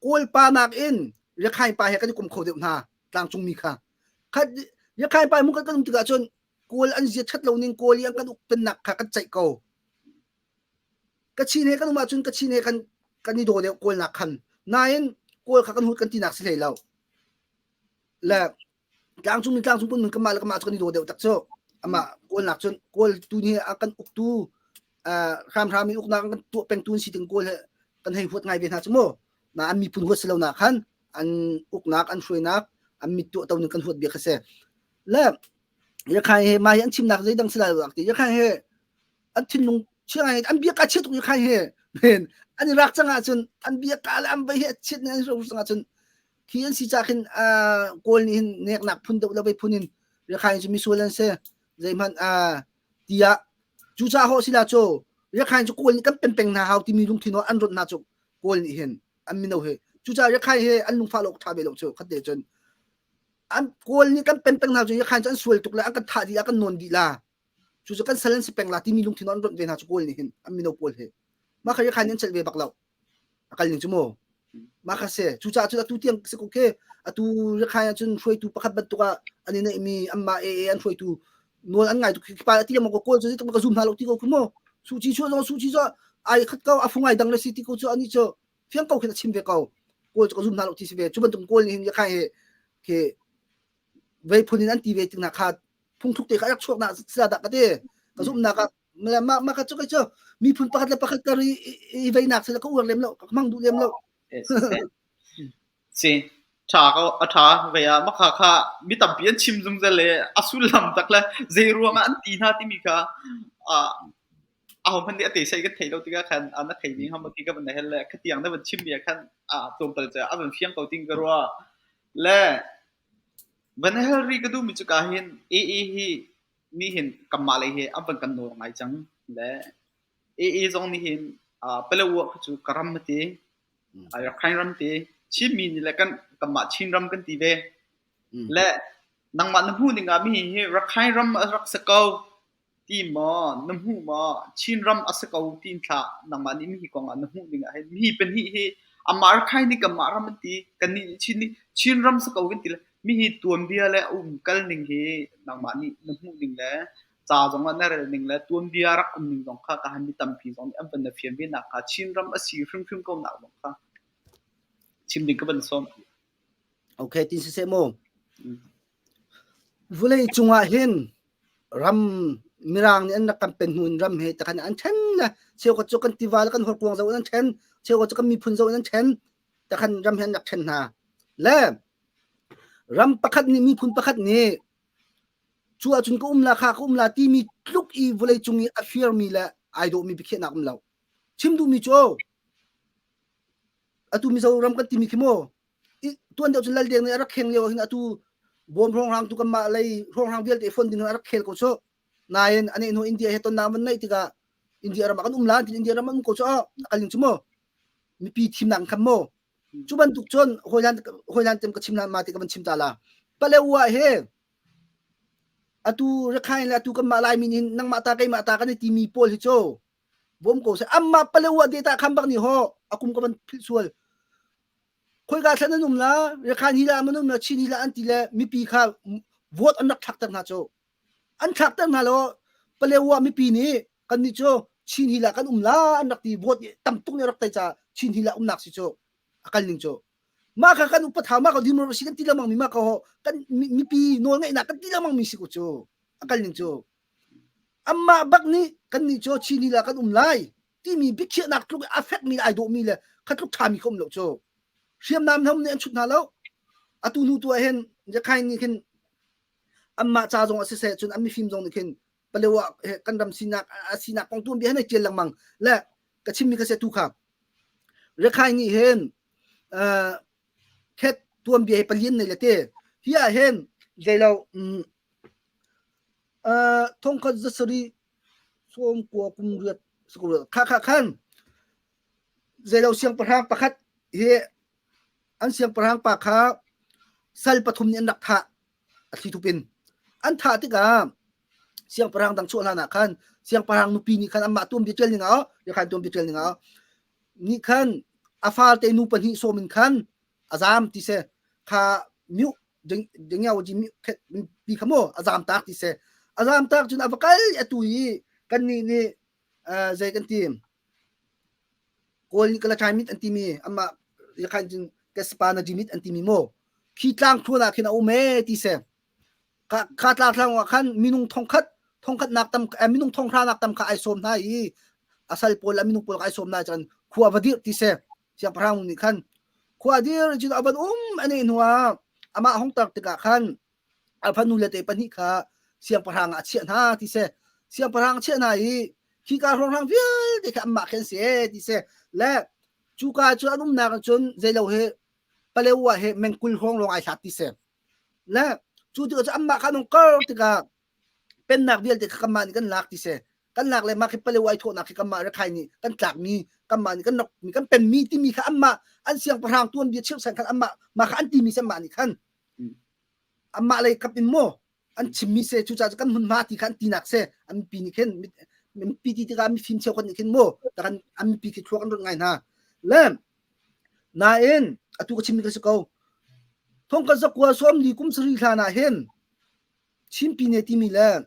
A: Kawl pa nak in Rakhine pa he kan i kom kho deuh hna tlangcungmi kha khat Rakhine pa mu kan um tikah cun Kawl an zia that lo ning Kawl i an kan uk pennak kha kan ceih ko Kachin he kan um ahcun Kachin he kan kan i daw deuh Kawl nak khan nain Kawl kha kan hut kan tinak si hlei lo le tlangcung mi tlangcung pun kanmah le kanmah cu kan i daw deuh tak cu amah Kawl nak cun Kawl tu nih a kan uktu hramhram in uknak kan tuah pengtu an si ting Kawl he kan hei huat ngai ve hna cu mu na an miphun huat si lo na khan an uknak an hruainak an mit tuah to ning kan huat bia kha si le Rakhine he mah hi an chimnak zeidang si lai lo ti Rakhine he an thinlung chia ngai an bia ka chia tuk Rakhine he men an i rak cang ahcun an bia ka le an vei he chiat ne an ro cang ahcun khi an si ca khin Kawl nih hin neknak phun deuh le vei phun in Rakhine cu misual an si zeihmanh tiah cucaah ho sila cu Rakhine cu Kawl nih kan pen peng hna hau timi lungthin an rawt hna cu Kawl nih hin an mino he cucaah Rakhine he an lungfah lo tha ve lo cu khat te cun an Kawl nih kan pen peng hna cu Rakhine cu an sual tuk le an kan thah dih an kan nawn dih la cu cu kan sal an si peng la timi lungthin an rawt ve hna cu Kawl nih hin an mino pawl he mah kha Rakhine nih an celh ve bak lo a kal ning cu mu mah kha si cucaah cun atu tiang si ko khi atu Rakhine ah cun hruaitu pakhat bantuk ah an i neihmi anmah AA an hruaitu nawl an ngai tuk khi pa ti lengmang ko Kawl cu zeitluk ka zum hna lo ti ko khi mu Suh Ci chuah zong Suh Ci cu ai khat ko a fung ai dang le si ti ko cu ani cu fiang ko khin a chim ve ko Kawl cu ka zum hna lo ti si ve cu bantuk Kawl nih hin Rakhine he khi vei phun in an ti ve tik na kha phungthluk te kha rak chuak na sila dah ka ti ka zumhnak ah mah mah kha cu kai cu miphun pakhat le pakhat kar i i veinak sila ka uar lem lo ka hmang duh lem lo
B: si tha ko a tha ve ah makha kha mi tampi an chim zungzal le a sullam tak le zei ruangah an ti hna timi kha aho hmanh nih a te sei kan thei lo tikah khan na thei ding ham ti ka van hel le khatiang na van chim mi ah khan a tlawmpal cu a van fiang ko ting ka rua le van hel ri ka duh mi cu ka hin AA hi nih hin kanmah lei hi an van kan nawr ngai cang le AA zong nih hin Palawa kha cu ka ram a ti Rakhine ram ti Chinmi nih le kan kanmah Chin ram kan ti ve le nangmah na hmuh ning ah mi hi Rakhine ram a rak si ko Ti maw, na hmuh maw? Chinram a si ko tiin thlah nangmah nih mihi kong ah na hmuh ning ah hin mihi pahnih hi amah Rakhine nih kanmah ram an ti, kannih nih Chin nih Chinram si ko kan ti le mihi tuanbia le a umkal ning hi nangmah nih na hmuh ning le ca zong ah na rel ning le tuanbia rak um ning zong kha ka han mi tampi zong nih an van na fian ve nak kha Chinram a si hrimhrim ko nak zong kha chim ding ka van sawm.
A: Okay, tin siseh mu. Vulei cungah hin ram Mirang nih an rak kan pen hnu in ram he takhan an ṭhen le cheukhat cu kan tiva le kan horkuang zoh in an ṭhen cheukhat cu kan miphun zoh in an ṭhen takhan ram he an rak ṭhen hna le ram pakhat nih miphun pakhat nih cu ahcun ka um la kha ka um la timi tluk i vawlei cung i a firmi le ai dawhmi biakhiahnak um lo chim duhmi cu atu Mizoram kan timi khi mu tuan deuh cun Lal Deng nih a rak kheng lio hin atu bawm hrawnghrang tu kanmah lei hrawnghrang vialte fon ding a rak khel ko cu nain ane hnu India he tonnak van neih tikah India ram ah kan um la tin India ram an um ko cu a kal ning cu mu mipi thimnak khan mu cu bantuk cun hawilan hawilan tem ka chim lan ma ti ka van chim ta la Palewa he atu Rakhine le atu kanmah Laimi nih nangmah ta keimah ta kan i timi pawl hi cu bawm ko seh amma Palewa data kham bak ni ho akum ka van philh sual Khoika thlan an um la, Rakhine hi la an um la, Chin hi la an ti le mipi kha vote an rak thlakter hna cu. An thlakter hna lo Palewa mipi nih kan nih cu Chin hi la kan um la an rak ti vote tam tuk nih rak tai ca Chin hi la umnak si cu a kal ning cu. Mah kha kan upat hau mah ka democracy kan ti lengmang mi mah ka ho kan mipi nawl ngeihnak kan ti lengmang mi si ko cu a kal ning cu. Amah bak nih kan nih cu Chin hi la kan um lai timi biakhiahnak tluk a fekmi le ai dawhmi le kha tluk ṭhami ka um lo cu. Hriamnam hom nih an chut hna lo. Atu hnu tu ah hin Yakhain nih khin anmah ca zong ah siseh cun an mifim zong nih khin Palewa kan ram sinak a sinak kong tuanbia hin ai ṭial lengmang. Le ka chimmi kha si tu kha Rakhine nih hin khet tuanbia hi palian nei le te hi ah hin zeilo thongkhat zasarih sawmkua kum riat kha kha khan zeilo siangpahrang pakhat hi an siangpahrang pa kha sal pathum nih an rak thah a thlithup in an thah tikah siangpahrang dang chuah hlan ah khan siangpahrang nupi nih khan anmah tuanbia ṭial ning ah khan tuanbia ṭial ning ah nih khan a farte nu pahnih sawm in khan a zam ti se kha miu dingyaw ji pi kha mu a zam tak ti se a zam tak cun a va kal atu i kan nih nih zei kan ti Kawl nih Kalachai mit an timi amah yakhan cun Kaspana mit an timi mu khi tlang thluan ah khin a um ee ti se kha kha tlang thlang ah khan minung thongkhat thongkhat nak tam minung thonghra nak tam kha ai sawm hna i asal pawl a minung pawl ai sawm hna cun khua va dir ti se siangpahrang nih khan khua dir cun a van um ane hnu ah amah hong tar tikah khan a fanu le te pahnih kha siangpahrang ah a chiah hna ti si. Siangpahrang a chiah hna i khika hrawnghrang vialte kha anmah khin si ee ti si. Le cuka cu an umnak ah cun zeilo hi Palewa hi mengkul hrawng lawng ai hlat ti si. Le cu tikah cu anmah kha an hung kar tikah pennak vialte kha kanmah nih kan lak ti si. Kan lak le mah khi Palewa i thawhnak khi kanmah Rakhine nih kan tlakmi kanmah nih kan rak kan penmi timi kha anmah an siangpahrang tuanbia chirhchan khan anmah mah kha an timi si anmah nih khan Amah lei kap in maw an chimmi se cucaah kan hmunhma ti kha an tinak se an mipi nih khin mipi ti tikah mifim cheukhat nih khin maw takan an mipi khi thluak an rut ngai hna le nain atu ka chimmi ka si ko thong kan zakua sawm li kum sari hlan ah hin Chin pine timi le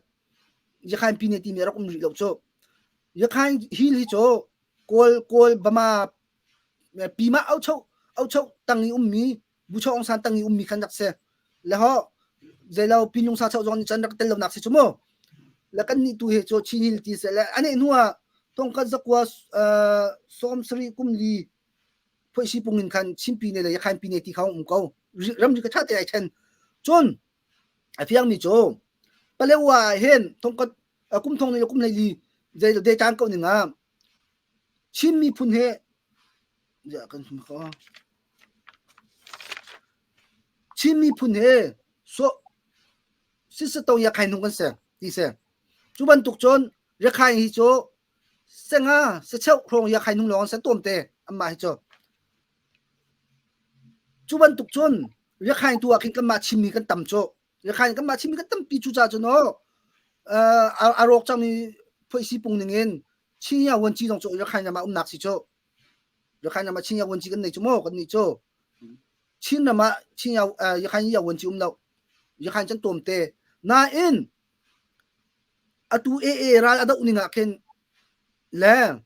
A: Yakhain pine timi a rak um rih lo cu Yakhain hill hi cu kawl kawl Bama pima aucho aucho tang i ummi Bucho Aung San tang i ummi khan rak si. Le ho zeilo pinlung sa chau zong nih cun rak tel lonak si cu mu. Le kan nih tu he cu Chin Hill ti se le ane hnu ah tongkat zakua sawm sari kum li phoisi pung in khan Chin pine le Yakhain pine ti kha um ko. Ramri ka tha te ai then. Cun a fiang mi cu Palewa hin thongkat kum thong le kum lei li zei de caan ko ning ah Chin miphun he Chin miphun he sisataw Yakhain hung kan si ti si. Cu bantuk cun Yakhain hi cu senga sacheuh hrawng Yakhain hung lawng an si tawmte anmah hi cu. Cu bantuk cun Yakhain tu ah khin kanmah Chinmi kan tam cu. Yakhain kanmah Chinmi kan tampi cucaah cun aw a rawk cangmi phoihsi pung ning in Chin Vuanci zong cu Yakhain ram ah umnak si cu. Rakhine ram ah Chin Vuanci kan nei cu maw kan nih cu Chin ram ah Chin Rakhine ya Vuanci um lo Rakhine can tawm te nain atu AA ral a doh ning ah khin le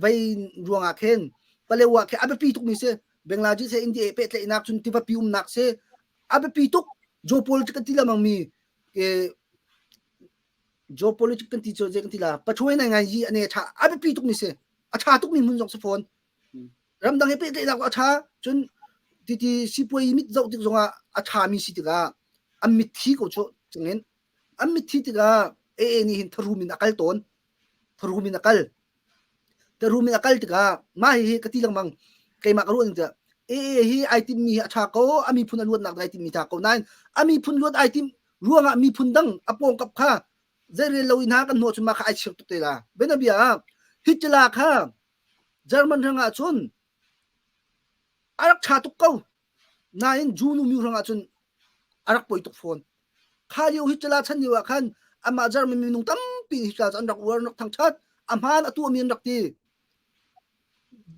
A: vei ruang ah khin Palewa khi a biapi tuk mi si Bangladesh he India pehtlaihnak cun tivapi umnak si a biapi tuk geopolitics kan ti lengmang mi geopolitics kan ti cu zei kan ti la pathuai nai ngai yi ane tha a biapi tuk mi si a tha tuk mi hmun zong si fawn ramdang he pehtlaihnak a tha cun titi sipuai mit zoh tik zongah a tha mi si tikah an mitthi ko chu chungin an mitthi tikah AA nih hin tharum in a kal tawn tharum in a kal tharum in a kal tikah mah hi ka ti lengmang keimah ka ruah ning tiah AA hi ai tim mi hi a tha ko a miphun a luatnak ai tim mi tha ko nain a miphun luat ai tim ruangah miphun dang a pawngkap kha zeirel lo in ha kan hnawh cun mah kha ai chir tuk te la bianabia ah Hitler kha German hrangah cun a rak ṭha tuk ko nain Jew nu mi hrangah cun a rak poi tuk fawn kha lio Hitler chan lio ah khan amah German minung tampi Hitler cu an rak uar an rak thangṭhat a hmaan a tuahmi an rak ti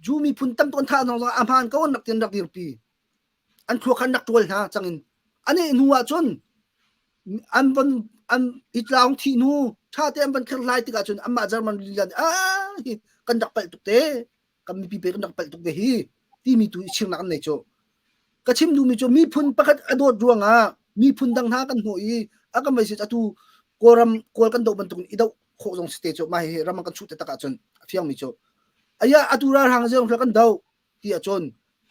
A: Jew miphun tam tuk an thah hna zong a hmaan ko an rak ti an rak dirpi an thluak an rak ṭual hna cangin ani hnu ah cun an von an itlaung thi hnu ṭha te an van kherhlai tikah cun anmah German lila nih ah hi kan rak palh tuk te kan mipi pe kan rak palh tuk ve hi timi tu i chirnak an nei cu ka chim duhmi cu miphun pakhat a dawt ruangah miphun dang hna kan hnawh i a kan vai atu kawlram kawl kan doh bantuk i doh khawh zong si te cu mah hi ram kan chuh te tak ahcun a fiangmi cu aya atu ralhrang zeong kan doh ti ahcun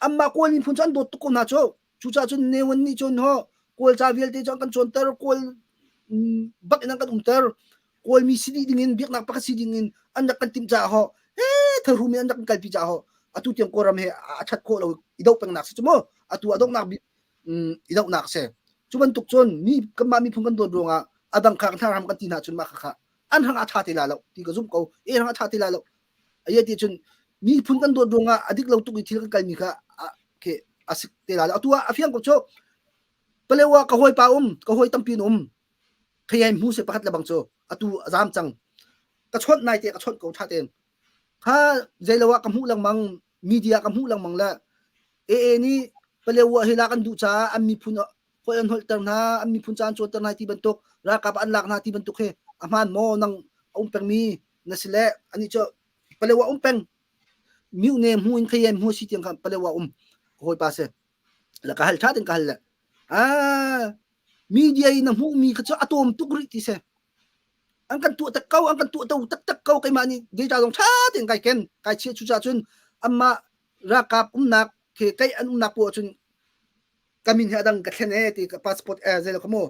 A: anmah kawl miphun cu an dawt tuk ko hna cu. Cucaah cun Ne Win nih cun ho Kawl ca vialte cu an kan cawnter, Kawl bak in an kan umter. Kawlmi si dih dingin biaknak pakhat si dingin an rak kan timh caah ho he tharum in an rak kan kalpi caah ho atu tiang Kawlram he a that khawh lo i doh pengnak si cu mu atu a donghnak bik i dohnak si. Cu bantuk cun mi kanmah miphun kan dawt ruangah a dang kha kan hram kan ti hna cun mah kha an hrang a tha te la lo ti ka zumh ko. E hrang a tha te la lo. Aye ti cun miphun kan dawt ruangah a dik lo tuk i thil kan kalmi kha ke a si te la lo. Atu ah a fiang ko cu. Palewa ka hawipa um, ka hawi tampi in um. Khayai hmu se pakhat le bang cu atu a zam cang. Ka chawnh nai te ka chawnh ko tha tein. Kha zeilo ah ka hmuh lengmang media ka hmuh lengmang le AA nih Palewa hi lak an duh caah an miphun holh an holhter hna, an miphun ca an cawnter hna ti bantuk, ralkap an lak hna ti bantuk hi a hmaan maw nang a um pengmi na si le ani cu Palewa um peng myu ne hmu in khayen hmu si tiang khan Palewa um hawipa si la ka hal tha ten ka hal le ah media in na hmuhmi kha cu a tawm tuk rih ti si an kan tuah tak ko an kan tuah to taktak ko keimah nih data zong tha tein kai ken kai chia cu cah cun amah ralkap umnak khi kai an umnak poah cun ka min hi adang ka thlen e ti ka passport e zei lo ka mu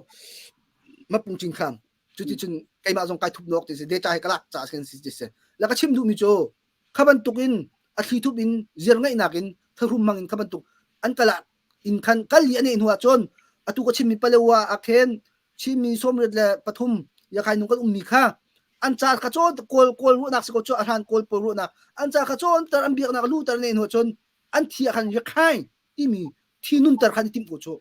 A: mapung cin kham cuti cun keimah zong kai thup nok ti si data hi ka lak ca si ti si la ka chim duhmi cu kha bantuk in a thli thup in zir ngaihnak in thahrum hmang in kha bantuk an kala in khan kal li ane hnu ah cun atu ka chimmi palewa a khen Chinmi 73 yakhai nung kan ummi kha an ca kha cawn kawl kawl ruahnak si ko cu a hlan kawl pawl ruahnak an ca kha cawn ter an biaknak lu ter ne hnu cun an thi ah khan yakhai timi thi nunter khan i timh ko cu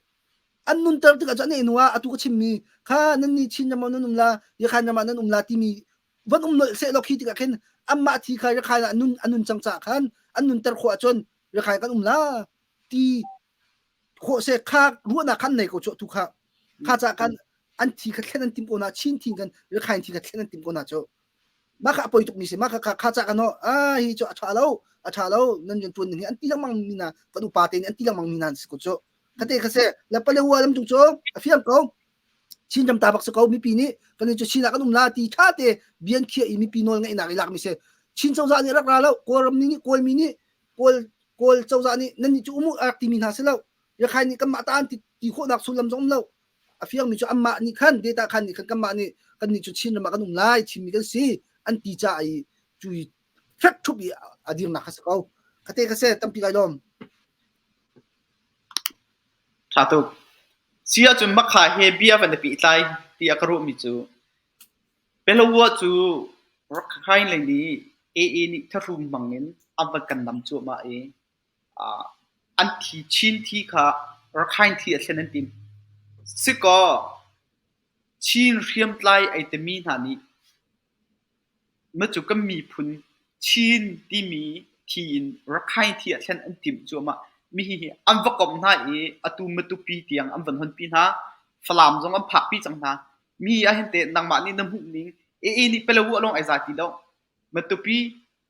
A: an nunter tikah cu an hnu ah atu ka chimmi kha nan nih Chin ram ah nan um la Yakhan ram ah nan um la timi van um nolh seh law khi tikah khin anmah thi kha Yakhan ah nun an nun cang caah khan an nunter khawh ahcun Yakhan kan um la ti khawh seh kha ruahnak khan nei ko cu tu kha kha ca kan an thi kha thlen an tim ko na Chin thi kan Rakhine thi kha thlen an tim ko na cu mah kha a poi tuk mi si mah kha kha ca kan a hi cu a tha lo a tha lo nan rian tuan ning hi an ti lengmang mi na kan upa te nih an ti lengmang mi na si ko cu khate kha se la palewa lam tung cu a fiang ko Chin ram ta bak si ko mipi nih kan cu Chin ah kan um la ti tha te bian khia i mipi nawl ngeihnak i lak mi si Chin cozah nih rak ra lo Kawlram nih Kawl mi nih Kawl Kawl cozah nih nan nih cu umu rak timi hna si lo Rakhine nih kanmah ta an ti ti khawhnak sullam zong um lo a fiangmi cu anmah nih khan data khan nih khan kanmah nih kan nih cu Chin ram ah kan um lai Chinmi kan si an ti ca i cu i fek thup i a dirnak kha si ko khate kha se tampi kai lawm
B: Ṭha tuk. Si ahcun Makha he bia van i pehtlai tiah ka ruahmi cu Pelawa cu Rakhine lei nih AA nih thahrum hmang in an van kan nam cuahmah i an thi Chin thi kha Rakhine thi a thlen an timh. Sikaw Chin hriamtlai ei timi hna nih Macu kan miphun Chin timi thi in Rakhine thi ah thlen an timh cuahmah. Mi hihi an va komh hna i atu Matupi tiang an van honpi hna. Falam zong an phakpi cang hna. Mi ahhin teh nangmah nih na hmuh ning AA nih Palawa lawng ai za ti lo. Matupi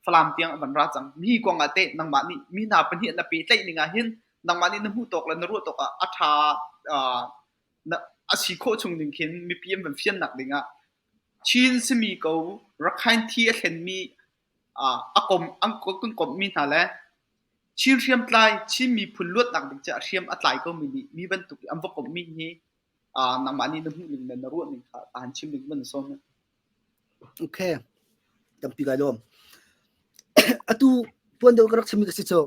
B: Falam tiang an van ra cang. Mi kong ah teh nangmah nih mi hna pahnih na pehtlaih ning ah hin nangmah nih na hmuh tawk le na ruah tawk ah a ṭha a si khawh chung ning khin mipi an van fiannak ding ah Chin simi ko Rakhine thi a thlenmi a kom an kan komhmi hna le Chin hriamtlai Chin miphun luatnak ding caah hriam a tlai komi nih mi bantuk i an va komhmi hi nangmah nih na hmuh ning le na ruah ning kha aan chim ding van sawm.
A: Okay. Tampi kai lawm. Atu tuan deuh ka rak chimmi ka si cu.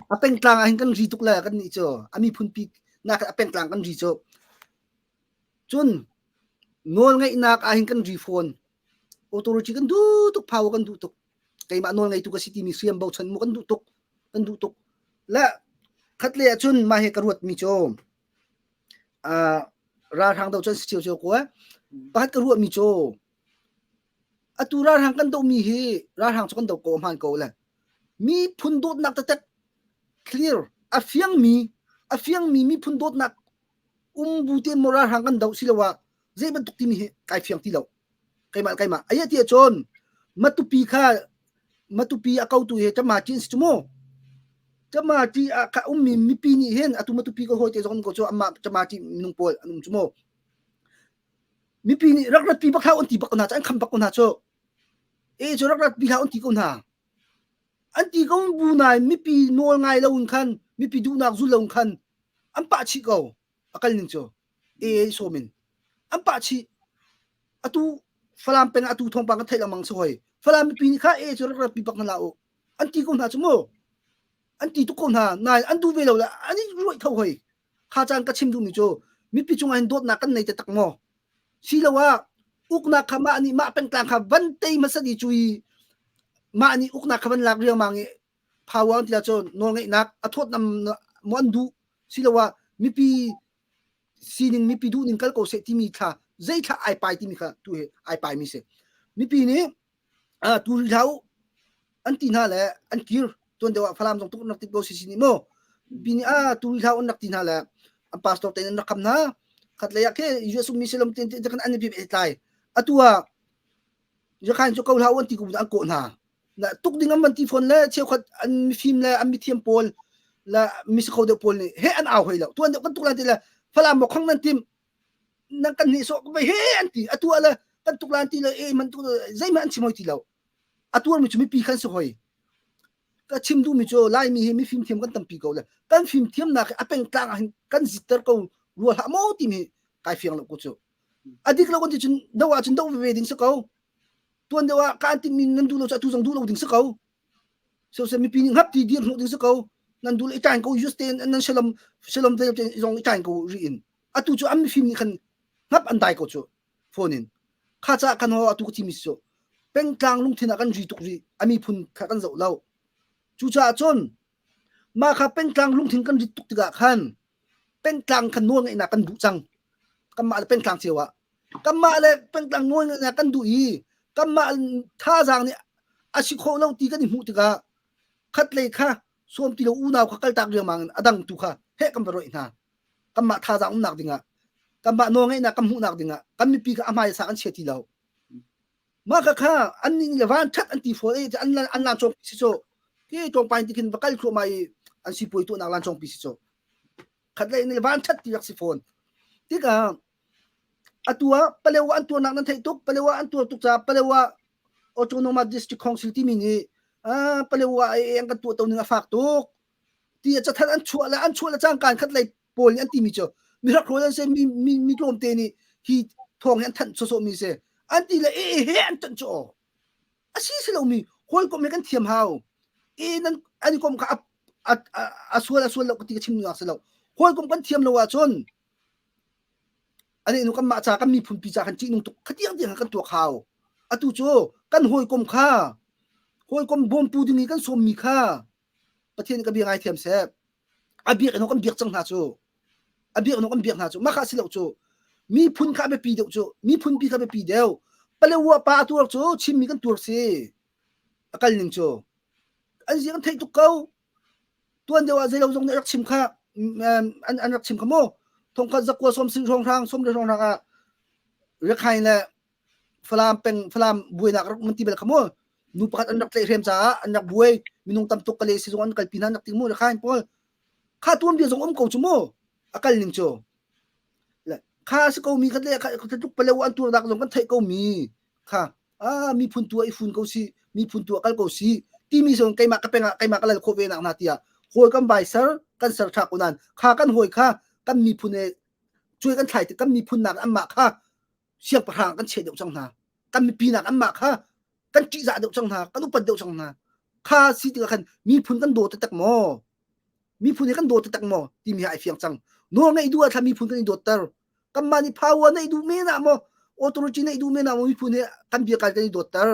A: A pengtlang ah hin kan ri tuk le kan nih cu a miphun pi nak a pengtlang kan ri cu. Cun nawlngeihnak ah hin kan ri fawn. Authority kan duh tuk, power kan duh tuk. Keimah nawlngeitu ka si timi hriam bochan mu kan duh tuk, kan duh tuk. Le khat le ahcun mah hi ka ruatmi cu uh, ralhrang do cun si cio cio ko eh. Pakhat ka ruahmi cu atu ralhrang kan dohmi hi ralhrang cu kan do ko hmaan ko le miphun dawtnak taktak clear a fiangmi a fiangmi miphun dawtnak um bu te maw ralhrang kan doh siloah zei bantuk timi hi kai fiang ti lo keimah keimah aya ti ahcun matupi kha matupi a kotu hi Chama chin si cu mu Chama ti ah kha ummi mipi nih hin atu matupi ko hoi te zong ko cu amma Chama ti minung pawl an um cu mu mipi nih rak rat pi bak hlah an ti bak ko hna cu an kham bak ko hna cu e cu rak rat pi hlah an ti ko hna an ti ko bu nai mipi nawl ngai lo in khan mipi duhnak zul lo in khan. An pah chih ko. A kal ning cu. AA sawm in. An pah chih. Atu Falam peng atu thawngpang kan theih lengmang si hoi. Falam mipi nih kha AA cu rak rat pi bak hna la u. An ti ko hna cu mu. An ti tuk ko hna. Nain an duh ve lo le an i ruaih tho hoi. Kha caan ka chim duhmi cu mipi cungah hin dawtnak kan nei te tak maw? Siloah uknak kha mah nih mah pengtlang kha van tei hmasa di cu i mah nih uknak kha van lak riangmang i power an ti ahcun nawlngeihnak a thawtnam maw an duh siloah mipi sining mipi duhning kal ko seh timi thla zei thla ai pai timi kha tu hi ai pai mi si mipi nih tu ri hlah u an ti hna le an kir tuan deuh ah Falam zong tuk an rak ti ko si nih mu pi nih a tu ri hlah an rak ti hna le an pastor te an rak kham hna khat lei ah khi US ummi silom te te kan an i tlai atu ah Yakhain cu ko hlah an ti ko an kawh hna na tuk ding an van ti phone le cheukhat an mifim le an mithiam pawl le misikho deuh pawl nih he an au hoi lo tuan deuh kan tuk lan ti le Falam mo khong nan tim nan kan nih sawh vai he an ti atu ah le kan tuk lan ti le e man tuk zeihmanh an chim hoi ti lo a tuar mi cu mipi khan si hoi ka chim duh mi cu laimi hi mi fimthiam kan tampi ko le kan fimthiamnak hi a pengtlang ah hin kan zitter ko rua hlah maw timi kai fiang lo ko cu a dik lo kan ti cun do ah cun do ve ding si ko tuan deuh ah ka an timmi nan duh lo cu atu zong duh lo ding si ko so se mipi nih ngap ti dir hmuh ding si ko nan duh le i tain ko use te nan shalom shalom te zong i tain ko ri in atu cu an mifim nih khan ngap an dai ko cu phone in kha ca kan ho atu ka chimi cu pengtlang lungthin ah kan ri tuk ri a miphun kha kan zoh lo cucaah cun mah kha pengtlang lungthin kan rit tuk tikah khan pengtlang khan nawl ngeihnak kan duh cang kanmah le pengtlang cio ah kanmah le pengtlang nawl ngeihnak kan duh i kanmah thazaang nih a si khawh lo ti kan i hmuh tikah khatlei kha sawm ti lo unau kha kaltak riangmang in a dang tu kha heh kan va roih hna kanmah thazaang umnak dingah kanmah nawlngeihnak kan hmuhnak dingah kan mipi kha a hmai sa kan chia ti lo mah kha kha an nih le van that an ti fawn i an an lan cawng si cu ki tlawngpai ti khin va kal thluahmah i an sipuai tuahnak lan cawngpi si cu khat lei nih van that ti rak si fawn tikah atu ah Palewa an tuarnak nan theih tuk Palewa an tuar tuk caah Palewa Autonomous District Council timi nih Palewa ai an kan tuah to ning a fak tuk ti a cathanh an chuah le an chuah le cangkaan khat lei pawl nih an timi cu mi hrakhrawl an si mi mi mi tlawmte nih hi thawng hi an thanh sawsawh mi si an ti le e he an tanh cu aw a si si lo mi hawikom he kan thiam hau e nan an i kom kha a a a sual a sual lo ka ti ka chim nuak si lo hawikom kan thiam lo ahcun ani nu kan mah ca kan miphun pi ca kan ṭihnung tuk khatiang tiang kan tuak hau atu cu kan hawikom kha hawikom bawmtu ding i kan sawmmi kha Pathian ka bia ngai thiam seh. A biak in kan biak cang hna cu. A biak in kan biak hna cu. Mah kha si lo cu. Miphun kha biapi deuh cu. Miphun pi kha biapi deuh. Palewa pa a tuar cu Chinmi kan tuar si. A kal ning cu. An zia kan theih tuk ko. Tuan deuh ah zeilo zong nih rak chim kha an an rak chim kha mu. Thongkhat zakua som sing hrawng hrang som le hrawng hrang ah Rakhine le Falam peng Falam buainak rak mun ti bel kha mu nu pakhat an rak tlaihhrem caah an rak buai minung tam tuk kale sizung an kalpi hna an rak ti mu khain pawl kha tuan bia zong um ko cu mu a kal ning cu kha si ko mi khat le kha tluk pale an tur dak zong kan theih ko mi kha a miphun tu i fun ko si miphun tu kal ko si timi zong keimah ka pengah keimah ka lal khawh ve nak na tiah hawi kan bai ser kan ser tha ko nan kha kan hawi kha kan miphun e cuai kan thlai kan miphun nak anmah kha siangpahrang kan chiah deuh cang hna kan mipi nak anmah kha kan ṭihzah deuh cang hna kan upat deuh cang hna kha si tikah khan miphun kan daw taktak maw miphun hi kan daw taktak maw timi hi ai fiang cang nawl ngeih duh ah thla miphun kan i dawtter kanmah nih power neih duh men ah maw authority neih duh men ah maw miphun hi kan biakal kan i dawtter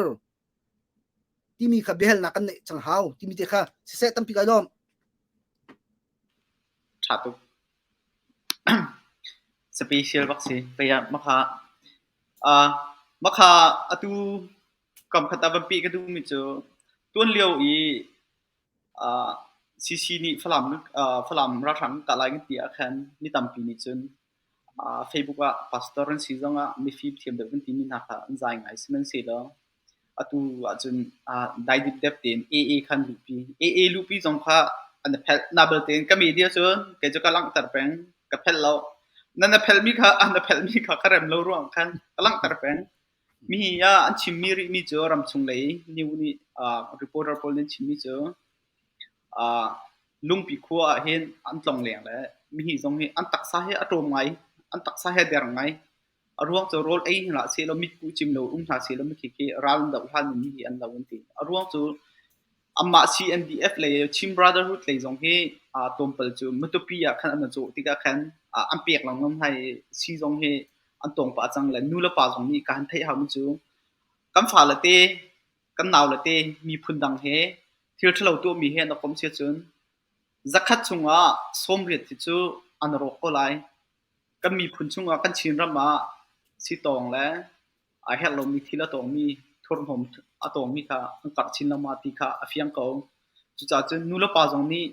A: timi kha biahalnak kan neih cang hau timi te kha siseh tampi kai lawm
B: Ṭha tuk. Special bak si. Pei ah makha uh, makha atu kam khat ah van peh ka duhmi cu tuan lio i uh, CC nih Falam uh, Falam ralhrang kah lai kan ti ah khan mi tampi nih cun uh, Facebook ah pastor an si zongah mifim thiam deuh kan timi hna kha an zai ngai sihmanhsehlaw Atu ahcun dai dipdep tein AA kha an luhpi. AA luhpi zong kha an i phelh. Na belte in ka media cun kei cu ka langhter peng. Ka phelh lo. Nan na phelhmi kha an phelhmi kha ka rem lo ruang khan ka langhter peng. Mi ah an chimmi rihmi cu ramchung lei new nih reporter pawl nih an chimmi cu Lungpi khua ah hin an tlongleng le Mihi zong hi an taksa hi a ṭawm ngai, an taksa hi a der ngai. A ruang cu rawl ei hlah sehlaw mitkuh cim lo um hna sehlaw mithi khi ral an doh hlan in mihi an lo an ti. A ruang cu Amah CNDF lei Chin Brotherhood lei zong hi tlawmpal cu Matupi ah khan an i cawh tikah khan an pek lengmang hna i sii zong hi an tawng pah cang le nu le pa zong nih ka han theih haumi cu kan fale te kan naule te miphun dang he thil ṭhalo tuahmi he an i kom si ahcun zakhat chungah sawmriat hi cu an rawk ko lai. Kan miphun chungah kan Chinram ah sitawng le a herh lomi thil a tawngmi thurhnawm a tawngmi kha an karh chin lengmang ti kha a fiang ko. Cucaah cun nulepa zong nih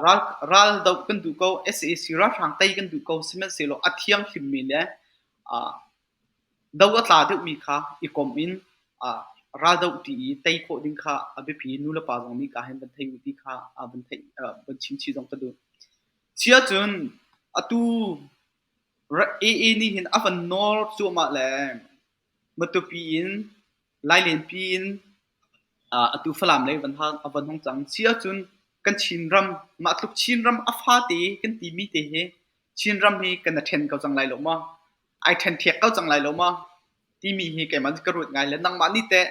B: ral, ral doh kan duh ko, sac ralhrang tei kan duh ko, sihmanhsehlaw a thianghlimmi le do a tla deuhmi kha i kom in ral doh ṭi i tei khawh ding kha a biapi. Nulepa zong nih ka hin van thei u ti kha van theih, van chim chih zong ka duh. Chia cun atu AA nih hin a van nawl cuahmah le Matupi in Lailenpi in atu Falam lei a van hong cang. Si ahcun kan Chinram, mah tluk Chinram a fate kan timi te hi Chinram hi kan i ṭhen ko cang lai lo maw? Ai ṭhenṭhiak ko cang lai lo maw? Timi hi keimah ka ruat ngai le nangmah nih teh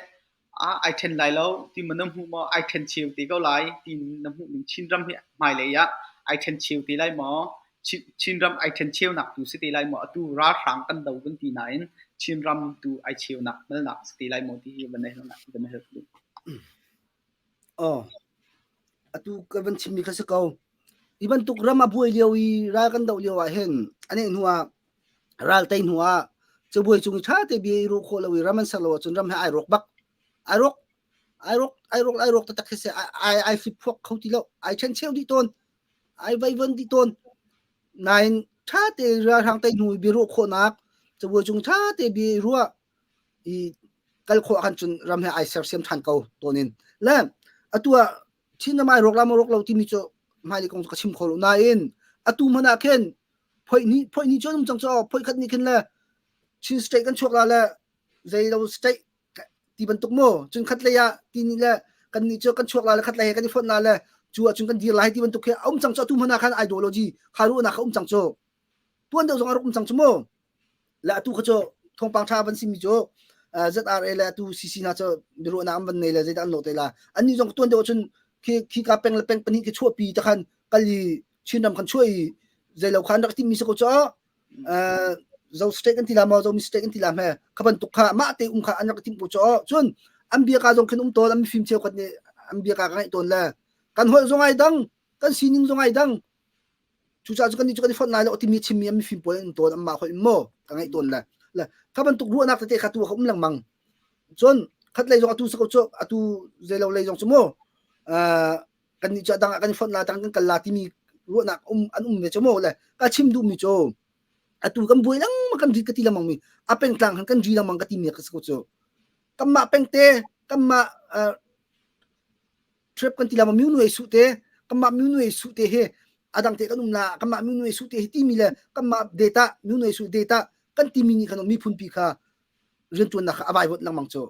B: ai ṭhen lai lo ti maw na hmuh maw? Ai ṭhen cheu te ko lai ti na hmuh ning Chinram hi hmailei ah ai ṭhen cheu te lai maw? Chinram ai ṭhen cheunak tu si te lai maw? Atu ralhrang kan do kan ti nain Chinram tu ai cheunak malnak si te lai maw ti hi van van hal ka duh.
A: Oh, atu ka van chimmi kha si ko. Hi bantuk ram a buai lio i ral kan doh lio ah hin ane hnu ah ral tei hnu ah cabuai cung i ṭha te bia i ruah khawh lo i ram an ser lo ahcun ram he ai rawk bak. Ai rawk ai rawk ai rawk ai rawk taktak khi si ai ai hlip phuak kho ti lo. Ai ṭhen cheu dih tawn. Ai vaivon dih tawn. Nain ṭha te ralhrang tei hnu i bia ruah khawhnak cabuai cung ṭha te bia i ruah i kal khawh ahkhan cun ram he ai sersiam ṭhan ko tawn in. Le atu ah Chin ram ai rawk la maw rawk lo timi cu hmailei kong cu ka chim kho lo nain atu hmanh ah khin phoih hnih phoih hnih cu an um cang cu phoih khat nih khin le Chin state kan chuak la le zei lo state ti bantuk mu cun khat lei ah ti nih le kan nih cu kan chuak la le khat lei he kan i fonh la le cu ahcun kan dir lai ti bantuk khi a um cang cu atu hmanh ah khan ideology kha ruahnak kha um cang cu tuan deuh zong a rak um cang cu mu le atu kha cu thawngpang ṭha van simi cu ZRA le atu CC hna cu biaruahnak an van nei le zeidah an lawh te la annih zong tuan deuh ahcun khi khi ka peng le peng pahnih khi chuahpi te khan kal i Chinram khan chuah i zeilo kha an rak timmi si ko cu zo state kan ti la maw zo mi state kan ti la hme kha bantuk kha mah te um kha an rak tim ko cu cun an bia ka zong khin um tawn an mifim cheukhat nih an bia ka ka ngaih tawn le kan holh zong ai dang kan sining zong ai dang Cucaah cu kannih cu kan i fonh lai lo timi chimmi an mifim pawl an tawn anmah holh in maw ka ngaih tawn le le kha bantuk ruahnak tete kha tu ka um lengmang. Cun khatlei zong atu si ko cu atu zeilo lei zong cu mu kannih cu a dang ah kan i fonh la dang kan kal la timi ruahnak um an um ve cu mu le ka chim duhmi cu atu kan buai lengmang kan ri ka ti lengmang mi a pengtlang han kan ri lengmang ka timi ka si ko cu kanmah pengte kanmah trip kan ti la ma myu nuai su te kanmah myu nuai su te hi adang te kan um la kanmah myu nuai su te hi timi le kanmah data myu nuai su data kan timi nih khan miphun pi kha riantuannak kha a vaivot lengmang cu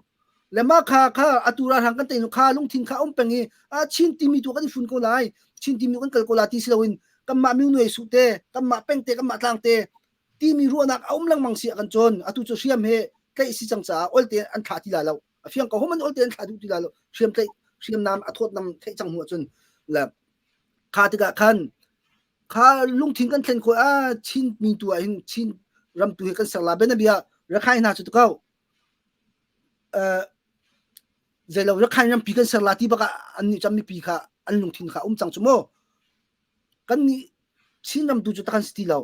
A: le ma kha kha atu ra hang kan te kha lungthin kha um peng i a chin timi tu kan i fun ko lai chin timi kan kal ko la ti si loin kanmah myu nuai su te kanmah peng te kanmah tlang te timi ruahnak a um lengmang si ah kan cun atu cu hriam he tlaih si cang caah olte an thlah ti la lo a fiang ko homan olte an thlah duh ti la lo hriam tlaih hriamnam a thawtnam theih cang hnu ahcun le kha tikah khan kha lungthin kan thlen khawh a Chin mi tu ah hin Chin ram tu hi kan ser la bianabia Rakhine hna cu tu ko zeilo Rakhine rampi kan ser la ti bak ah an nih cam mipi kha an lungthin kha um cang cu mu kan nih Chin ram tu cu tak kan si ti lo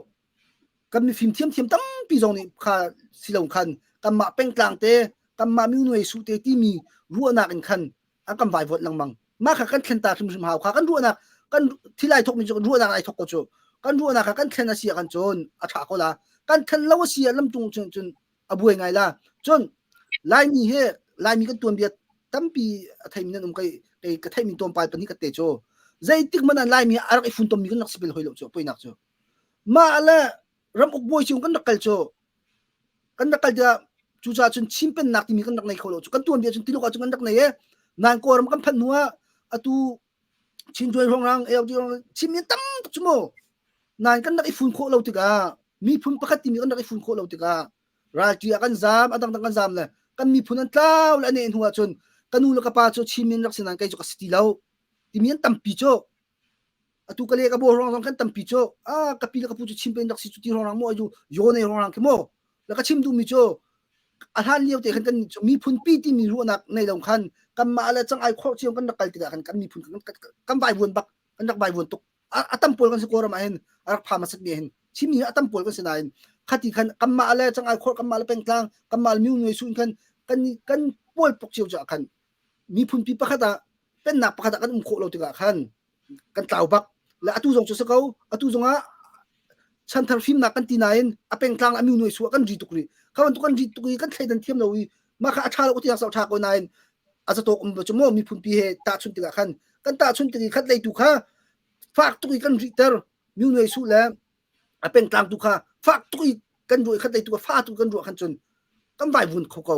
A: kan mifim thiamthiam tampi zong nih kha silo khan kanmah pengtlang te kanmah miunuai su te timi ruahnak in khan an kan vaivuat lengmang mah kha kan thlen ta hrimhrim hau kha kan ruahnak kan thil ai thok mi cu ruahnak ai thok ko cu kan ruahnak kha kan thlen a si ah kan cun a tha ko la kan thlen lo a si ah lamtung cun cun a buai ngai la cun laimi he laimi kan tuanbia tampi a theimi nan um kai kai ka theimi tlawmpal pahnih ka te cu zeitik man an laimi a rak i funtom mi kan rak si bel hoi lo cu poinak cu Mah le ramuk bawi cung kan rak kal cu kan rak kal tiah cucaah cun Chin pennak timi kan rak nei kho lo cu kan tuanbia cun Tiluk ah cun kan rak nei e nain Kawlram kan phanh hnu ah atu Chin Tuai Ruangrang AOD Chin mi tam tuk cu mu. Nain kan rak i fun khawh lo tikah miphun pakhat timi kan rak i fun khawh lo tikah ralṭi ah kan zaam, a dangdang kan zaam le kan miphun an tlau le an eh hnu ahcun ka nu le ka pa cu Chin min rak si nain kei cu ka si ti lo timi an tampi cu. Atu ka le ka bo ruang zong kan tampi cu. Ah ka pi le ka pu cu Chin pen rak si cu ti ruang mu ayu yo nei ruang khi mu. Le ka chim duhmi cu a hlan lio te khan kan miphun pi timi ruahnak nei lo khan kanmah le cang ai khor cio kan rak kal tikah khan kan miphun kan vaivuan bak kan rak vaivuan tuk. A tam pawl kan si Kawlram ah hin a rak pha hmasat mi hin Chinmi a tam pawl kan si nain khati khan kanmah le cang ai khor kanmah le pengtlang kanmah le miu nuai sun khan kan kan pawl pok cio ca khan miphun pi pakhat ah pennak pakhat ah kan um khawh lo tikah khan kan tlau bak le atu zong cu si ko atu zong ah chanthar fimnak kan ti nain a pengtlang a miu nuai su ah kan ri tuk rih kha bantuk kan ri tuk i kan thleidan thiam lo i mah kha a ṭha lo tiang sau ṭha ko nain a zatawk um cu maw miphun pi he tahchun tikah khan kan tahchun tik i khat lei tu kha fak tuk i kan rihter miu nuai su le a pengtlang tu kha fak tuk i kan ruah i khat lei tu kha fa tuk kan ruah khan cun kan vai vun kho ko